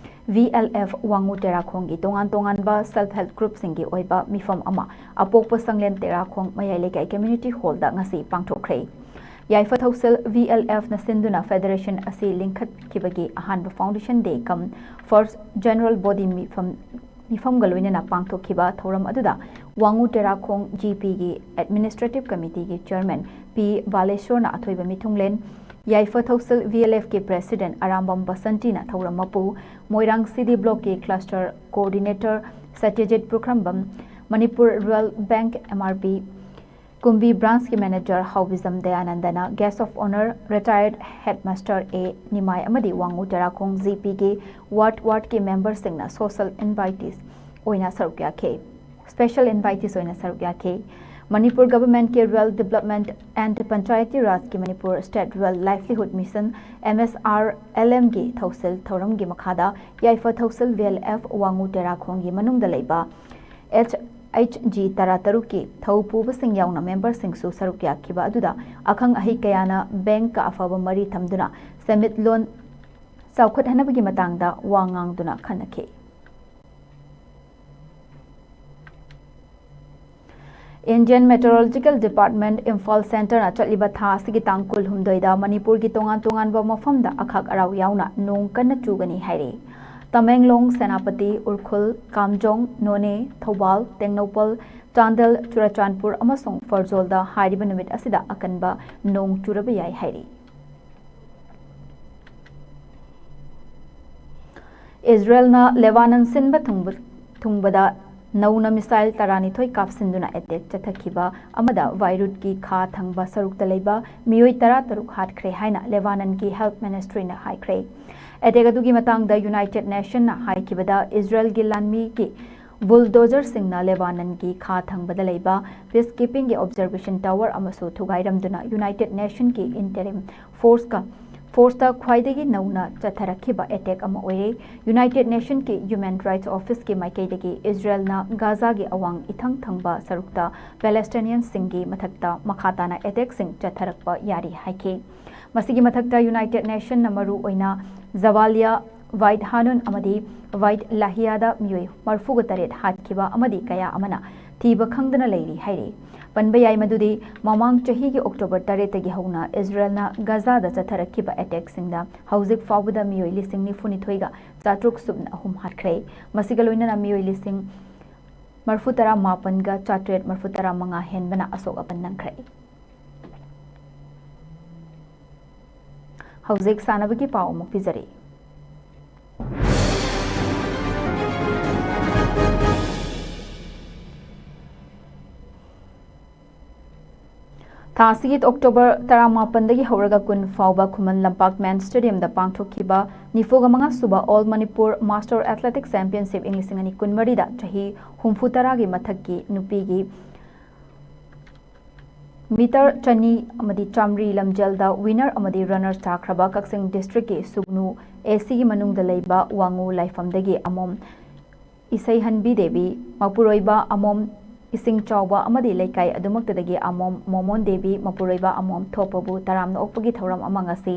VLF ꯋꯥꯉꯨ ꯇꯦꯔꯥꯈꯣꯡꯒꯤ ꯇꯣꯉꯥꯟ ꯇꯣꯉꯥꯟꯕ self help groupꯁꯤꯡꯒꯤ ꯑꯣꯏꯕ ꯃꯤꯐꯝ ꯑꯃ ꯑꯄꯣꯛꯄ ꯁꯪꯂꯦꯟ ꯇꯦꯔꯥꯈꯣꯡ ꯃꯌꯥꯏ ꯂꯩꯀꯥꯏ community hallꯗ ꯉꯁꯤ ꯄꯥꯡꯊꯣꯛꯈ꯭ꯔꯦ꯫ ꯌꯥꯏꯐ ꯊꯧꯁꯤꯜ VLFꯅ ꯁꯤꯟꯗꯨꯅ federation ꯑꯁꯤ ꯂꯤꯡꯈꯠꯈꯤꯕꯒꯤ ꯑꯍꯥꯟꯕ foundation day cum first general body ꯃꯤꯐꯝ ꯃꯤꯐꯝꯒ ꯂꯣꯏꯅꯅ ꯄꯥꯡꯊꯣꯛꯈꯤꯕ ꯊꯧꯔꯝ ꯑꯗꯨꯗ ꯋꯥꯉꯨ ꯇꯦꯔꯥꯈꯣꯡ ꯖꯤ ꯄꯤꯒꯤ ꯑꯦꯗꯃꯤꯅꯤꯁꯇ꯭ꯔꯦꯇꯤꯚ ꯀꯃꯤꯇꯤꯒꯤ ꯆꯤꯌꯔꯃꯦꯟ ꯄꯤ ꯕꯥꯂꯦꯁꯣꯔꯅ ꯑꯊꯣꯏꯕ ꯃꯤꯊꯨꯡꯂꯦꯟ, ꯌꯥꯏꯐ ꯊꯧꯁꯤꯜ ꯚꯤ ꯑꯦꯜ ꯑꯦꯐꯀꯤ ꯄ꯭ꯔꯦꯁꯤꯗꯦꯟꯠ ꯑꯔꯥꯝꯕꯝ ꯕꯁꯟꯇꯤꯅ ꯊꯧꯔꯝ ꯃꯄꯨ, ꯃꯣꯏꯔꯥꯡ ꯁꯤ ꯗꯤ ꯕ꯭ꯂꯣꯛꯀꯤ cluster coordinator Satyajit Pukhrambam, Manipur rural bank M R B, Kumbi ꯕ꯭ꯔꯥꯟꯁꯀꯤ ꯃꯦꯅꯦꯖꯔ ꯍꯥꯎꯕꯤꯖꯝ ꯗꯌꯥꯅꯟꯗꯅ, guest of honour retired headmaster A Nimai ꯑꯃꯗꯤ ꯋꯥꯉꯨ ꯇꯦꯔꯥꯈꯣꯡ ꯖꯤ ꯄꯤꯒꯤ ꯋꯥꯔꯗ ꯋꯥꯔꯗꯀꯤ ꯃꯦꯝꯕꯔꯁꯤꯡꯅ ꯁꯣꯁꯦꯜ ꯏꯟꯚꯥꯏꯇꯤꯁ ꯑꯣꯏꯅ ꯁꯔꯨꯛ ꯌꯥꯈꯤ꯫ ꯁ꯭ꯄꯦꯁꯦꯜ ꯏꯟꯚꯥꯏꯇꯤꯁ ꯑꯣꯏꯅ ꯁꯔꯨꯛ ꯌꯥꯈꯤ꯫ ꯃꯅꯤꯄꯨꯔ ꯒꯚꯔꯟꯃꯦꯟꯠꯀꯤ ꯔꯨꯔꯦꯜ ꯗꯤꯕ꯭ꯂꯞꯃꯦꯟꯠ ꯑꯦꯟꯗ ꯄꯟꯆꯥꯌꯇꯤ ꯔꯥꯖꯀꯤ Manipur state rural livelihood mission, M S R L ꯑꯦꯝꯒꯤ ꯊꯧꯁꯤꯜ ꯊꯧꯔꯝꯒꯤ ꯃꯈꯥꯗ Yaipha Thoushil V L F Wangu ꯇꯦꯔꯥꯈꯣꯡꯒꯤ ꯃꯅꯨꯡꯗ ꯂꯩꯕ ꯑꯦꯆ ꯑꯩꯆ ꯖꯤ ꯇꯔꯥꯇꯔꯨꯛꯀꯤ ꯊꯧ ꯄꯨꯕꯁꯤꯡ ꯌꯥꯎꯅ ꯃꯦꯝꯕꯔꯁꯤꯡꯁꯨ ꯁꯔꯨꯛ ꯌꯥꯈꯤꯕ ꯑꯗꯨꯗ ꯑꯈꯪ ꯑꯍꯩ ꯀꯌꯥꯅ ꯕꯦꯡꯛꯀ ꯑꯐꯕ ꯃꯔꯤ ꯊꯝꯗꯨꯅ ꯁꯦꯟꯃꯤꯠꯂꯣꯟ ꯆꯥꯎꯈꯠꯍꯟꯅꯕꯒꯤ ꯃꯇꯥꯡꯗ ꯋꯥ ꯉꯥꯡꯗꯨꯅ ꯈꯟꯅꯈꯤ꯫ Indian Meteorological Department, ꯏꯝꯐꯥꯜ ꯁꯦꯟꯇꯔꯅ ꯆꯠꯂꯤꯕ ꯊꯥ ꯑꯁꯤꯒꯤ ꯇꯥꯡ ꯀꯨꯟꯍꯨꯝꯗꯣꯏꯗ ꯃꯅꯤꯄꯨꯔꯒꯤ ꯇꯣꯉꯥꯟ ꯇꯣꯉꯥꯟꯕ ꯃꯐꯝꯗ ꯑꯈꯥꯛ ꯑꯔꯥꯎ ꯌꯥꯎꯅ ꯅꯣꯡ ꯀꯟꯅ ꯆꯨꯒꯅꯤ ꯍꯥꯏꯔꯤ꯫ ꯇꯃꯦꯡꯂꯣꯡ, ꯁꯦꯅꯥꯄꯇꯤ, ꯎꯈ꯭ꯔꯨꯜ, ꯀꯥꯝꯖꯣꯡ, ꯅꯣꯅꯦ, ꯊꯧꯕꯥꯜ, ꯇꯦꯡꯅꯧꯄꯜ, ꯆꯥꯟꯗꯦꯜ, ꯆꯨꯔꯆꯥꯟꯄꯨꯔ ꯑꯃꯁꯨꯡ ꯐꯔꯖꯣꯜꯗ ꯍꯥꯏꯔꯤꯕ ꯅꯨꯃꯤꯠ ꯑꯁꯤꯗ ꯑꯀꯟꯕ ꯅꯣꯡ ꯆꯨꯔꯕ ꯌꯥꯏ ꯍꯥꯏꯔꯤ꯫ ꯏꯖꯔꯦꯜꯅ ꯂꯦꯕꯥꯅꯟ ꯁꯤꯟꯕ ꯊꯨꯡꯕ-, ꯊꯨꯡꯕꯗ ꯅꯧꯅ ꯃꯤꯁꯥꯏꯜ ꯇꯔꯥꯅꯤꯊꯣꯏ ꯀꯥꯞꯁꯤꯟꯗꯨꯅ ꯑꯦꯇꯦꯛ ꯆꯠꯊꯈꯤꯕ ꯑꯃꯗ ꯕꯥꯏꯔꯨꯠꯀꯤ ꯈꯥ ꯊꯪꯕ ꯁꯔꯨꯛꯇ ꯂꯩꯕ ꯃꯤꯑꯣꯏ ꯇꯔꯥꯇꯔꯨꯛ ꯍꯥꯠꯈ꯭ꯔꯦ ꯍꯥꯏꯅ ꯂꯦꯕꯥꯅꯟꯒꯤ ꯍꯦꯜꯊ ꯃꯤꯅꯤꯁꯇ꯭ꯔꯤꯅ ꯍꯥꯏꯈ꯭ꯔꯦ꯫ ꯑꯦꯇꯦꯛ ꯑꯗꯨꯒꯤ ꯃꯇꯥꯡꯗ ꯌꯨꯅꯥꯏꯇꯦꯗ ꯅꯦꯁꯟꯅ ꯍꯥꯏꯈꯤꯕꯗ ꯏꯖꯔꯦꯜꯒꯤ ꯂꯥꯟꯃꯤꯒꯤ ꯕꯨꯜꯗꯣꯖꯔꯁꯤꯡꯅ ꯂꯦꯕꯥꯅꯟꯒꯤ ꯈꯥ ꯊꯪꯕꯗ ꯂꯩꯕ ꯄꯤꯁꯀꯤꯄꯤꯡꯒꯤ ꯑꯣꯕꯖꯔꯕꯦꯁꯟ ꯇꯥꯋꯔ ꯑꯃꯁꯨ ꯊꯨꯒꯥꯏꯔꯝꯗꯨꯅ ꯌꯨꯅꯥꯏꯇꯦꯗ ꯅꯦꯁꯟꯒꯤ ꯏꯟꯇꯔꯤꯝ ꯐꯣꯔꯁꯀ, ꯐꯣꯔꯁꯇ ꯈ꯭ꯋꯥꯏꯗꯒꯤ ꯅꯧꯅ ꯆꯠꯊꯔꯛꯈꯤꯕ ꯑꯦꯇꯦꯛ ꯑꯃ ꯑꯣꯏꯔꯦ꯫ ꯌꯨꯅꯥꯏꯇꯦꯗ ꯅꯦꯁꯟꯒꯤ ꯍ꯭ꯌꯨꯃꯦꯟ ꯔꯥꯏꯠꯁ ꯑꯣꯐꯤꯁꯀꯤ ꯃꯥꯏꯀꯩꯗꯒꯤ ꯏꯖꯔꯦꯜꯅ ꯒꯥꯖꯥꯒꯤ ꯑꯋꯥꯡ ꯏꯊꯪ ꯊꯪꯕ ꯁꯔꯨꯛꯇ ꯄꯦꯂꯦꯁꯇꯥꯏꯅꯤꯌꯟꯁꯤꯡꯒꯤ ꯃꯊꯛꯇ ꯃꯈꯥ ꯇꯥꯅ ꯑꯦꯇꯦꯛꯁꯤꯡ ꯆꯠꯊꯔꯛꯄ ꯌꯥꯔꯤ ꯍꯥꯏꯈꯤ꯫ ꯃꯁꯤꯒꯤ ꯃꯊꯛꯇ ꯌꯨꯅꯥꯏꯇꯦꯗ ꯅꯦꯁꯟꯅ ꯃꯔꯨ ꯑꯣꯏꯅ ꯖꯕꯥꯂꯤꯌꯥ, ꯋꯥꯏꯠ ꯍꯥꯅꯨꯟ ꯑꯃꯗꯤ ꯋꯥꯏꯠ ꯂꯥꯍꯤꯌꯥꯗ ꯃꯤꯑꯣꯏ ꯃꯔꯤꯐꯨꯒ ꯇꯔꯦꯠ ꯍꯥꯠꯈꯤꯕ ꯑꯃꯗꯤ ꯀꯌꯥ ꯑꯃꯅ ꯊꯤꯕ ꯈꯪꯗꯅ ꯂꯩꯔꯤ ꯍꯥꯏꯔꯤ꯫ ꯄꯟꯕ ꯌꯥꯏ ꯃꯗꯨꯗꯤ ꯃꯃꯥꯡ ꯆꯍꯤꯒꯤ ꯑꯣꯛꯇꯣꯕꯔ ꯇꯔꯦꯠꯇꯒꯤ ꯍꯧꯅ ꯏꯖꯔꯦꯜꯅ ꯒꯖꯥꯗ ꯆꯠꯊꯔꯛꯈꯤꯕ ꯑꯦꯇꯦꯛꯁꯤꯡꯗ ꯍꯧꯖꯤꯛ ꯐꯥꯎꯕꯗ ꯃꯤꯑꯣꯏ ꯂꯤꯁꯤꯡ ꯅꯤꯐꯨꯅꯤꯊꯣꯏꯒ ꯆꯥꯇ꯭ꯔꯨꯛ ꯁꯨꯞꯅ ꯑꯍꯨꯝ ꯍꯥꯠꯈ꯭ꯔꯦ꯫ ꯃꯁꯤꯒ ꯂꯣꯏꯅꯅ ꯃꯤꯑꯣꯏ ꯂꯤꯁꯤꯡ ꯃꯔꯤꯐꯨ ꯇꯔꯥ ꯃꯥꯄꯟꯒ ꯆꯥꯇ꯭ꯔꯦꯠ ꯃꯔꯤꯐꯨ ꯇꯔꯥ ꯃꯉꯥ ꯍꯦꯟꯕꯅ ꯑꯁꯣꯛ ꯑꯄꯟ ꯅꯪꯈ꯭ꯔꯦ꯫ ꯍꯧꯖꯤꯛ ꯁꯥꯟꯅꯕꯒꯤ ꯄꯥꯎ ꯑꯃꯨꯛ ꯄꯤꯖꯔꯤ꯫ ꯊꯥ ꯑꯁꯤꯒꯤ ꯑꯣꯛꯇꯣꯕꯔ ꯇꯔꯥꯃꯥꯄꯟꯗꯒꯤ ꯍꯧꯔꯒ ꯀꯨꯟ ꯐꯥꯎꯕ ꯈꯨꯃꯟ ꯂꯝꯄꯥꯛ ꯃꯦꯟ ꯁ꯭ꯇꯦꯗꯤꯌꯝꯗ ꯄꯥꯡꯊꯣꯛꯈꯤꯕ ꯅꯤꯐꯨꯒ ꯃꯉꯥ ꯁꯨꯕ all Manipur master athletics championship ꯏꯪ ꯂꯤꯁꯤꯡ ꯑꯅꯤ ꯀꯨꯟꯃꯔꯤꯗ ꯆꯍꯤ ꯍꯨꯝꯐꯨ ꯇꯔꯥꯒꯤ ꯃꯊꯛꯀꯤ ꯅꯨꯄꯤꯒꯤ ꯃꯤꯇꯔ ꯆꯅꯤ ꯑꯃꯗꯤ ꯆꯥꯃꯔꯤ ꯂꯝꯖꯦꯜꯗ ꯋꯤꯅꯔ ꯑꯃꯗꯤ ꯔꯟꯅꯔꯁ ꯇꯥꯈ꯭ꯔꯕ ꯀꯛꯆꯤꯡ ꯗꯤꯁꯇ꯭ꯔꯤꯛꯀꯤ ꯁꯨꯒꯅꯨ ꯑꯦ ꯁꯤꯒꯤ ꯃꯅꯨꯡꯗ ꯂꯩꯕ ꯋꯥꯉꯨ ꯂꯥꯏꯐꯝꯗꯒꯤ ꯑꯃꯣꯝ ꯏꯁꯩꯍꯟꯕꯤ ꯗꯦꯕꯤ, ꯃꯄꯨꯔꯣꯏꯕ ꯑꯃꯣꯝ ꯏꯁꯤꯡ ꯆꯥꯎꯕ ꯑꯃꯗꯤ ꯂꯩꯀꯥꯏ ꯑꯗꯨꯃꯛꯇꯗꯒꯤ ꯑꯃꯣꯝ ꯃꯣꯃꯣꯟ ꯗꯦꯕꯤ, ꯃꯄꯨꯔꯣꯏꯕ ꯑꯃꯣꯝ ꯊꯣꯛꯄꯕꯨ ꯇꯔꯥꯝꯅ ꯑꯣꯛꯄꯒꯤ ꯊꯧꯔꯝ ꯑꯃ ꯉꯁꯤ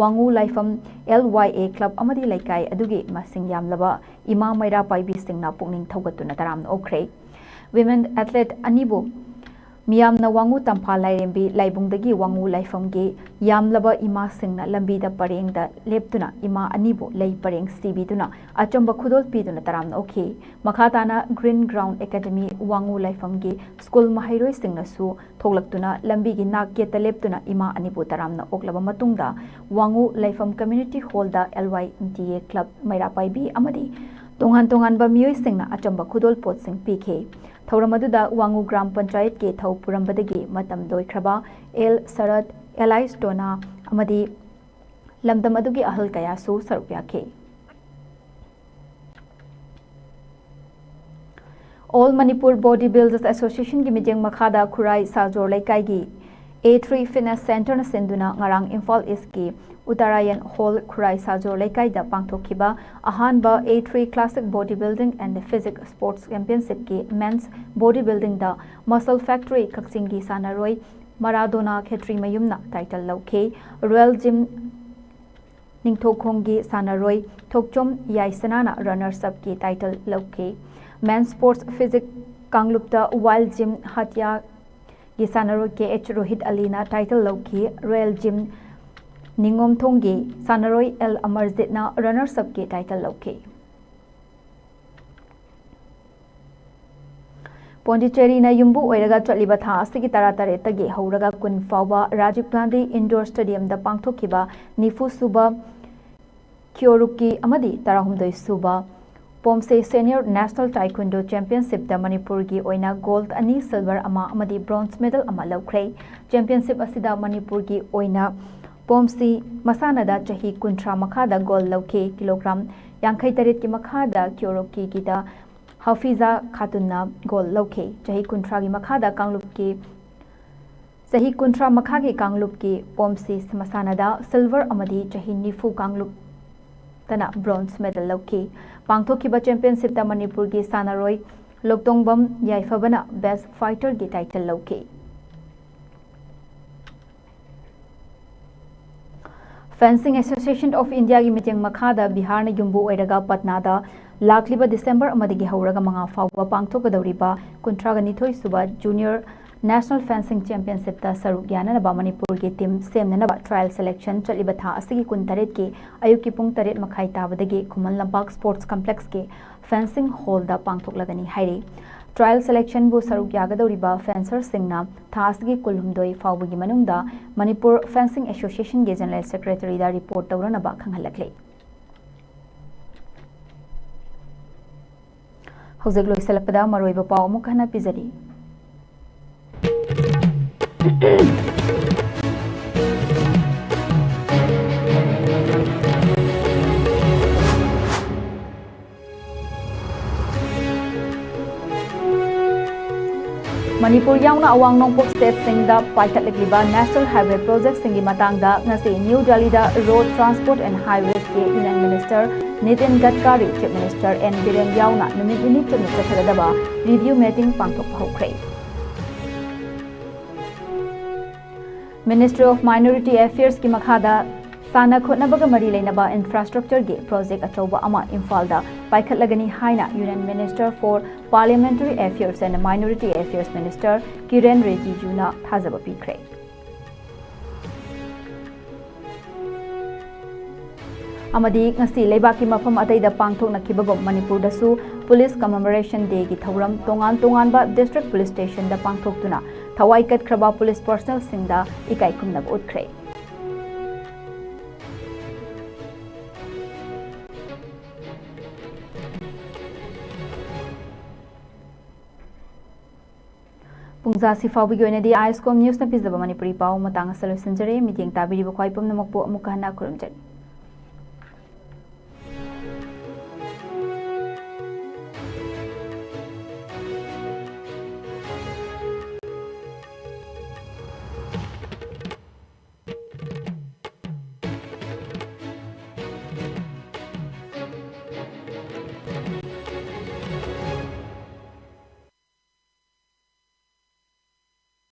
ꯋꯥꯉꯨ ꯂꯥꯏꯐꯝ ꯑꯦꯜ ꯋꯥꯏ ꯑꯦ ꯀ꯭ꯂꯕ ꯑꯃꯗꯤ ꯂꯩꯀꯥꯏ ꯑꯗꯨꯒꯤ ꯃꯁꯤꯡ ꯌꯥꯝꯂꯕ ꯏꯃꯥ ꯃꯩꯔꯥ ꯄꯥꯏꯕꯤꯁꯤꯡꯅ ꯄꯨꯛꯅꯤꯡ ꯊꯧꯒꯠꯇꯨꯅ ꯇꯔꯥꯝꯅ ꯑꯣꯛꯈ꯭ꯔꯦ꯫ ꯋꯤꯃꯦꯟ ꯑꯦꯊꯂꯦꯠ ꯑꯅꯤꯕꯨ ꯃꯤꯌꯥꯝꯅ ꯋꯥꯉꯨ ꯇꯝꯐꯥ ꯂꯥꯏꯔꯦꯝꯕꯤ ꯂꯥꯏꯕꯨꯡꯗꯒꯤ ꯋꯥꯉꯨ ꯂꯥꯏꯐꯝꯒꯤ ꯌꯥꯝꯂꯕ ꯏꯃꯥꯁꯤꯡꯅ ꯂꯝꯕꯤꯗ ꯄꯔꯦꯡꯗ ꯂꯦꯞꯇꯨꯅ ꯏꯃꯥ ꯑꯅꯤꯕꯨ ꯂꯩ ꯄꯔꯦꯡ ꯁꯤꯕꯤꯗꯨꯅ ꯑꯆꯝꯕ ꯈꯨꯗꯣꯜ ꯄꯤꯗꯨꯅ ꯇꯔꯥꯝꯅ ꯑꯣꯛꯈꯤ꯫ ꯃꯈꯥ ꯇꯥꯅ ꯒ꯭ꯔꯤꯟ ꯒ꯭ꯔꯥꯎꯟ ꯑꯦꯀꯥꯗꯃꯤ ꯋꯥꯉꯨ ꯂꯥꯏꯐꯝꯒꯤ ꯁ꯭ꯀꯨꯜ ꯃꯍꯩꯔꯣꯏꯁꯤꯡꯅꯁꯨ ꯊꯣꯛꯂꯛꯇꯨꯅ ꯂꯝꯕꯤꯒꯤ ꯅꯥꯛ ꯌꯦꯠꯇ ꯂꯦꯞꯇꯨꯅ ꯏꯃꯥ ꯑꯅꯤꯕꯨ ꯇꯔꯥꯝꯅ ꯑꯣꯛꯂꯕ ꯃꯇꯨꯡꯗ ꯋꯥꯉꯨ ꯂꯥꯏꯐꯝ ꯀꯝꯃ꯭ꯌꯨꯅꯤꯇꯤ ꯍꯣꯜꯗ ꯑꯦꯜ ꯋꯥꯏ ꯗꯤ ꯑꯦ ꯀ꯭ꯂꯕ ꯃꯩꯔꯥ ꯄꯥꯏꯕꯤ ꯑꯃꯗꯤ ꯇꯣꯉꯥꯟ ꯇꯣꯉꯥꯟꯕ ꯃꯤꯑꯣꯏꯁꯤꯡꯅ ꯑꯆꯝꯕ ꯈꯨꯗꯣꯜ ꯄꯣꯠꯁꯤꯡ ꯄꯤꯈꯤ꯫ ꯊꯧꯔꯝ ꯑꯗꯨꯗ ꯋꯥꯉꯨ ꯒ꯭ꯔꯥꯝ ꯄꯟꯆꯥꯌꯠꯀꯤ ꯊꯧ ꯄꯨꯔꯝꯕꯗꯒꯤ ꯃꯇꯝ ꯂꯣꯏꯈ꯭ꯔꯕ ꯑꯦꯜ ꯁꯔꯠ, ꯑꯦꯂꯥꯏꯁ ꯇꯣꯅꯥ ꯑꯃꯗꯤ ꯂꯝꯗꯝ ꯑꯗꯨꯒꯤ ꯑꯍꯜ ꯀꯌꯥꯁꯨ ꯁꯔꯨꯛ ꯌꯥꯈꯤ꯫ ꯑꯣꯜ ꯃꯅꯤꯄꯨꯔ ꯕꯣꯗꯤ ꯕꯤꯜꯗꯔꯁ ꯑꯦꯁꯣꯁꯤꯌꯦꯁꯟꯒꯤ ꯃꯤꯠꯌꯦꯡ ꯃꯈꯥꯗ ꯈꯨꯔꯥꯏ ꯁꯥꯖꯣꯔ ꯂꯩꯀꯥꯏꯒꯤ ꯑꯦ ꯊ꯭ꯔꯤ ꯐꯤꯠꯅꯦꯁ ꯁꯦꯟꯇꯔꯅ ꯁꯤꯟꯗꯨꯅ ꯉꯔꯥꯡ ꯏꯝꯐꯥꯜ ꯏꯁꯀꯤ ꯎꯇꯔꯥꯌꯟ ꯍꯣꯜ ꯈꯨꯔꯥꯏ ꯁꯥꯖꯣꯔ ꯂꯩꯀꯥꯏꯗ ꯄꯥꯡꯊꯣꯛꯈꯤꯕ ꯑꯍꯥꯟꯕ A three classic body building and physique sports ꯆꯦꯝꯄꯤꯌꯟꯁꯤꯞꯀꯤ ꯃꯦꯟꯁ ꯕꯣꯗꯤ ꯕꯤꯜꯗꯤꯡꯗ ꯃꯁꯜ ꯐꯦꯛꯇꯔꯤ ꯀꯛꯆꯤꯡꯒꯤ ꯁꯥꯟꯅꯔꯣꯏ ꯃꯔꯥꯗꯣꯅꯥ ꯈꯦꯇ꯭ꯔꯤꯃꯌꯨꯝꯅ ꯇꯥꯏꯇꯜ ꯂꯧꯈꯤ꯫ ꯔꯣꯌꯦꯜ ꯖꯤꯝ ꯅꯤꯡꯊꯧꯈꯣꯡꯒꯤ ꯁꯥꯟꯅꯔꯣꯏ ꯊꯣꯛꯆꯣꯝ ꯌꯥꯏꯁꯅꯥꯅ ꯔꯟꯅꯔꯁ ꯑꯞꯀꯤ ꯇꯥꯏꯇꯜ ꯂꯧꯈꯤ꯫ ꯃꯦꯟ ꯁ꯭ꯄꯣꯔꯠꯁ ꯐꯤꯖꯤꯛ ꯀꯥꯡꯂꯨꯞꯇ ꯋꯥꯏꯜ ꯖꯤꯝ ꯍꯥꯇꯤꯌꯥ ꯒꯤ ꯁꯥꯟꯅꯔꯣꯏ ꯀꯦ ꯑꯩꯆ ꯔꯣꯍꯤꯠ ꯑꯂꯤꯅ title ꯂꯧꯈꯤ꯫ Royal Gym ꯅꯤꯉꯣꯝꯊꯣꯡꯒꯤ ꯁꯥꯟꯅꯔꯣꯏ ꯑꯦꯜ ꯑꯃꯔꯖꯤꯠꯅ runners upꯀꯤ title ꯂꯧꯈꯤ꯫ ꯄꯣꯟꯗꯤꯆꯦꯔꯤꯅ ꯌꯨꯝꯕꯨ ꯑꯣꯏꯔꯒ ꯆꯠꯂꯤꯕ ꯊꯥ ꯑꯁꯤꯒꯤ ꯇꯔꯥꯇꯔꯦꯠꯇꯒꯤ ꯍꯧꯔꯒ ꯀꯨꯟ ꯐꯥꯎꯕ ꯔꯥꯖꯤꯕ ꯒꯥꯟꯙꯤ Indoor Stadiumꯗ ꯄꯥꯡꯊꯣꯛꯈꯤꯕ ꯅꯤꯐꯨ ꯁꯨꯕ ꯈ꯭ꯌꯣꯔꯨꯛꯀꯤ ꯑꯃꯗꯤ ꯇꯔꯥꯍꯨꯝꯗꯣꯏ ꯁꯨꯕ ꯄꯣꯝꯁꯦ Senior National Taekwondo Championshipꯇ ꯃꯅꯤꯄꯨꯔꯒꯤ ꯑꯣꯏꯅ gold ꯑꯅꯤ, silver ꯑꯃ ꯑꯃꯗꯤ bronze medal ꯑꯃ ꯂꯧꯈ꯭ꯔꯦ꯫ Championship ꯑꯁꯤꯗ ꯃꯅꯤꯄꯨꯔꯒꯤ ꯑꯣꯏꯅ ꯄꯣꯝꯁꯤ ꯃꯁꯥꯟꯅꯗ ꯆꯍꯤ ꯀꯨꯟꯊ꯭ꯔꯥ ꯃꯈꯥꯗ gold ꯂꯧꯈꯤ꯫ Kilogram ꯌꯥꯡꯈꯩ ꯇꯔꯦꯠꯀꯤ ꯃꯈꯥꯗ ꯈ꯭ꯌꯣꯔꯨꯛꯀꯤꯒꯤꯗ ꯍꯐꯤꯖꯥ ꯈꯥꯇꯨꯟꯅ gold ꯂꯧꯈꯤ꯫ ꯆꯍꯤ ꯀꯨꯟꯊ꯭ꯔꯥꯒꯤ ꯃꯈꯥꯗ ꯀꯥꯡꯂꯨꯞꯀꯤ ꯆꯍꯤ ꯀꯨꯟꯊ꯭ꯔꯥ ꯃꯈꯥꯒꯤ ꯀꯥꯡꯂꯨꯞꯀꯤ ꯄꯣꯝꯁꯤ ꯃꯁꯥꯟꯅꯗ silver ꯑꯃꯗꯤ ꯆꯍꯤ ꯅꯤꯐꯨ ꯀꯥꯡꯂꯨꯞꯇꯅ bronze medal ꯂꯧꯈꯤ꯫ ꯄꯥꯡꯊꯣꯛꯈꯤꯕ championshipꯇ ꯃꯅꯤꯄꯨꯔꯒꯤ ꯁꯥꯟꯅꯔꯣꯏ ꯂꯣꯛꯇꯣꯡꯕꯝ ꯌꯥꯏꯐꯕꯅ best fighterꯒꯤ title ꯂꯧꯈꯤ꯫ Fencing Association of Indiaꯒꯤ ꯃꯤꯠꯌꯦꯡ ꯃꯈꯥꯗ ꯕꯤꯍꯥꯔꯅ ꯌꯨꯝꯕꯨ ꯑꯣꯏꯔꯒ ꯄꯠꯅꯥꯗ ꯂꯥꯛꯂꯤꯕ December ꯑꯃꯗꯒꯤ ꯍꯧꯔꯒ ꯃꯉꯥ ꯐꯥꯎꯕ ꯄꯥꯡꯊꯣꯛꯀꯗꯧꯔꯤꯕ ꯀꯨꯟꯊ꯭ꯔꯥꯒ ꯅꯤꯊꯣꯏ ꯁꯨꯕ Junior National Fencing Championshipꯇ ꯁꯔꯨꯛ ꯌꯥꯅꯅꯕ ꯃꯅꯤꯄꯨꯔꯒꯤ team ꯁꯦꯝꯅꯅꯕ trial selection ꯆꯠꯂꯤꯕ ꯊꯥ ꯑꯁꯤꯒꯤ ꯀꯨꯟꯇꯔꯦꯠꯀꯤ ꯑꯌꯨꯛꯀꯤ ꯄꯨꯡ ꯇꯔꯦꯠ ꯃꯈꯥꯏ ꯇꯥꯕꯗꯒꯤ ꯈꯨꯃꯟ ꯂꯝꯄꯥꯛ Sports Complexꯀꯤ fencing hallꯗ ꯄꯥꯡꯊꯣꯛꯂꯒꯅꯤ ꯍꯥꯏꯔꯤ꯫ Trial selectionꯕꯨ ꯁꯔꯨꯛ ꯌꯥꯒꯗꯧꯔꯤꯕ fencerꯁꯤꯡꯅ ꯊꯥ ꯑꯁꯤꯒꯤ ꯀꯨꯟꯍꯨꯝꯗꯣꯏ ꯐꯥꯎꯕꯒꯤ ꯃꯅꯨꯡꯗ ꯃꯅꯤꯄꯨꯔ Fencing Associationꯒꯤ General Secretaryꯗ report ꯇꯧꯔꯅꯕ ꯈꯪꯍꯜꯂꯛꯂꯤ꯫ ꯍꯧꯖꯤꯛ ꯂꯣꯏꯁꯤꯜꯂꯛꯄꯗ ꯃꯔꯨꯑꯣꯏꯕ ꯄꯥꯎ ꯑꯃꯨꯛ ꯍꯟꯅ ꯄꯤꯖꯔꯤ꯫ ꯃꯅꯤꯄꯨꯔ ꯌꯥꯎꯅ ꯑꯋꯥꯡ ꯅꯣꯡꯄꯣꯛ stateꯁꯤꯡꯗ ꯄꯥꯏꯈꯠꯂꯛꯂꯤꯕ National Highway projectꯁꯤꯡꯒꯤ ꯃꯇꯥꯡꯗ ꯉꯁꯤ ꯅ꯭ꯌꯨ ꯗꯦꯜꯂꯤꯗ Road Transport and Highwaysꯀꯤ Union Minister Nitin Gadkari, Chief Minister N Biren ꯌꯥꯎꯅ ꯅꯨꯃꯤꯠ ꯅꯤꯅꯤ ꯆꯨꯞꯅ ꯆꯠꯊꯒꯗꯕ review meeting ꯄꯥꯡꯊꯣꯛꯄ ꯍꯧꯈ꯭ꯔꯦ꯫ Ministry of Minority Affairsꯀꯤ ꯃꯈꯥꯗ ꯁꯥꯟꯅ ꯈꯣꯠꯅꯕꯒ ꯃꯔꯤ ꯂꯩꯅꯕ ꯏꯟꯐ꯭ꯔꯥꯁ꯭ꯇ꯭ꯔꯛꯆꯔꯒꯤ ꯄ꯭ꯔꯣꯖꯦꯛ ꯑꯆꯧꯕ ꯑꯃ ꯏꯝꯐꯥꯜꯗ ꯄꯥꯏꯈꯠꯂꯒꯅꯤ ꯍꯥꯏꯅ Union Minister for Parliamentary Affairs and Minority Affairs Minister ꯀꯤꯔꯦꯟ ꯔꯤꯖꯤꯖꯨꯅ ꯊꯥꯖꯕ ꯄꯤꯈ꯭ꯔꯦ꯫ ꯑꯃꯗꯤ ꯉꯁꯤ ꯂꯩꯕꯥꯛꯀꯤ ꯃꯐꯝ ꯑꯇꯩꯗ ꯄꯥꯡꯊꯣꯛꯅꯈꯤꯕꯒꯨꯝ ꯃꯅꯤꯄꯨꯔꯗꯁꯨ Police Commemoration Dayꯒꯤ ꯊꯧꯔꯝ ꯇꯣꯉꯥꯟ ꯇꯣꯉꯥꯟꯕ district police stationꯗ ꯄꯥꯡꯊꯣꯛꯇꯨꯅ ꯊꯋꯥꯏ ꯀꯠꯈ꯭ꯔꯕ police personnelꯁꯤꯡꯗ ꯏꯀꯥꯏ ꯈꯨꯝꯅꯕ ꯎꯠꯈ꯭ꯔꯦ꯫ ꯄꯨꯡꯖꯥꯁꯤ ꯐꯥꯎꯕꯒꯤ ꯑꯣꯏꯅꯗꯤ ISCOM Newsꯅ ꯄꯤꯖꯕ ꯃꯅꯤꯄꯨꯔꯤ ꯄꯥꯎ ꯃꯇꯥꯡ ꯑꯁꯤꯗ ꯂꯣꯏꯁꯤꯟꯖꯔꯦ꯫ ꯃꯤꯠꯌꯦꯡ ꯇꯥꯕꯤꯔꯤꯕ ꯈ꯭ꯋꯥꯏ ꯄꯨꯝꯅꯃꯛꯄꯨ ꯑꯃꯨꯛꯀ ꯍꯟꯅ ꯈꯨꯔꯨꯝꯖꯔꯤ꯫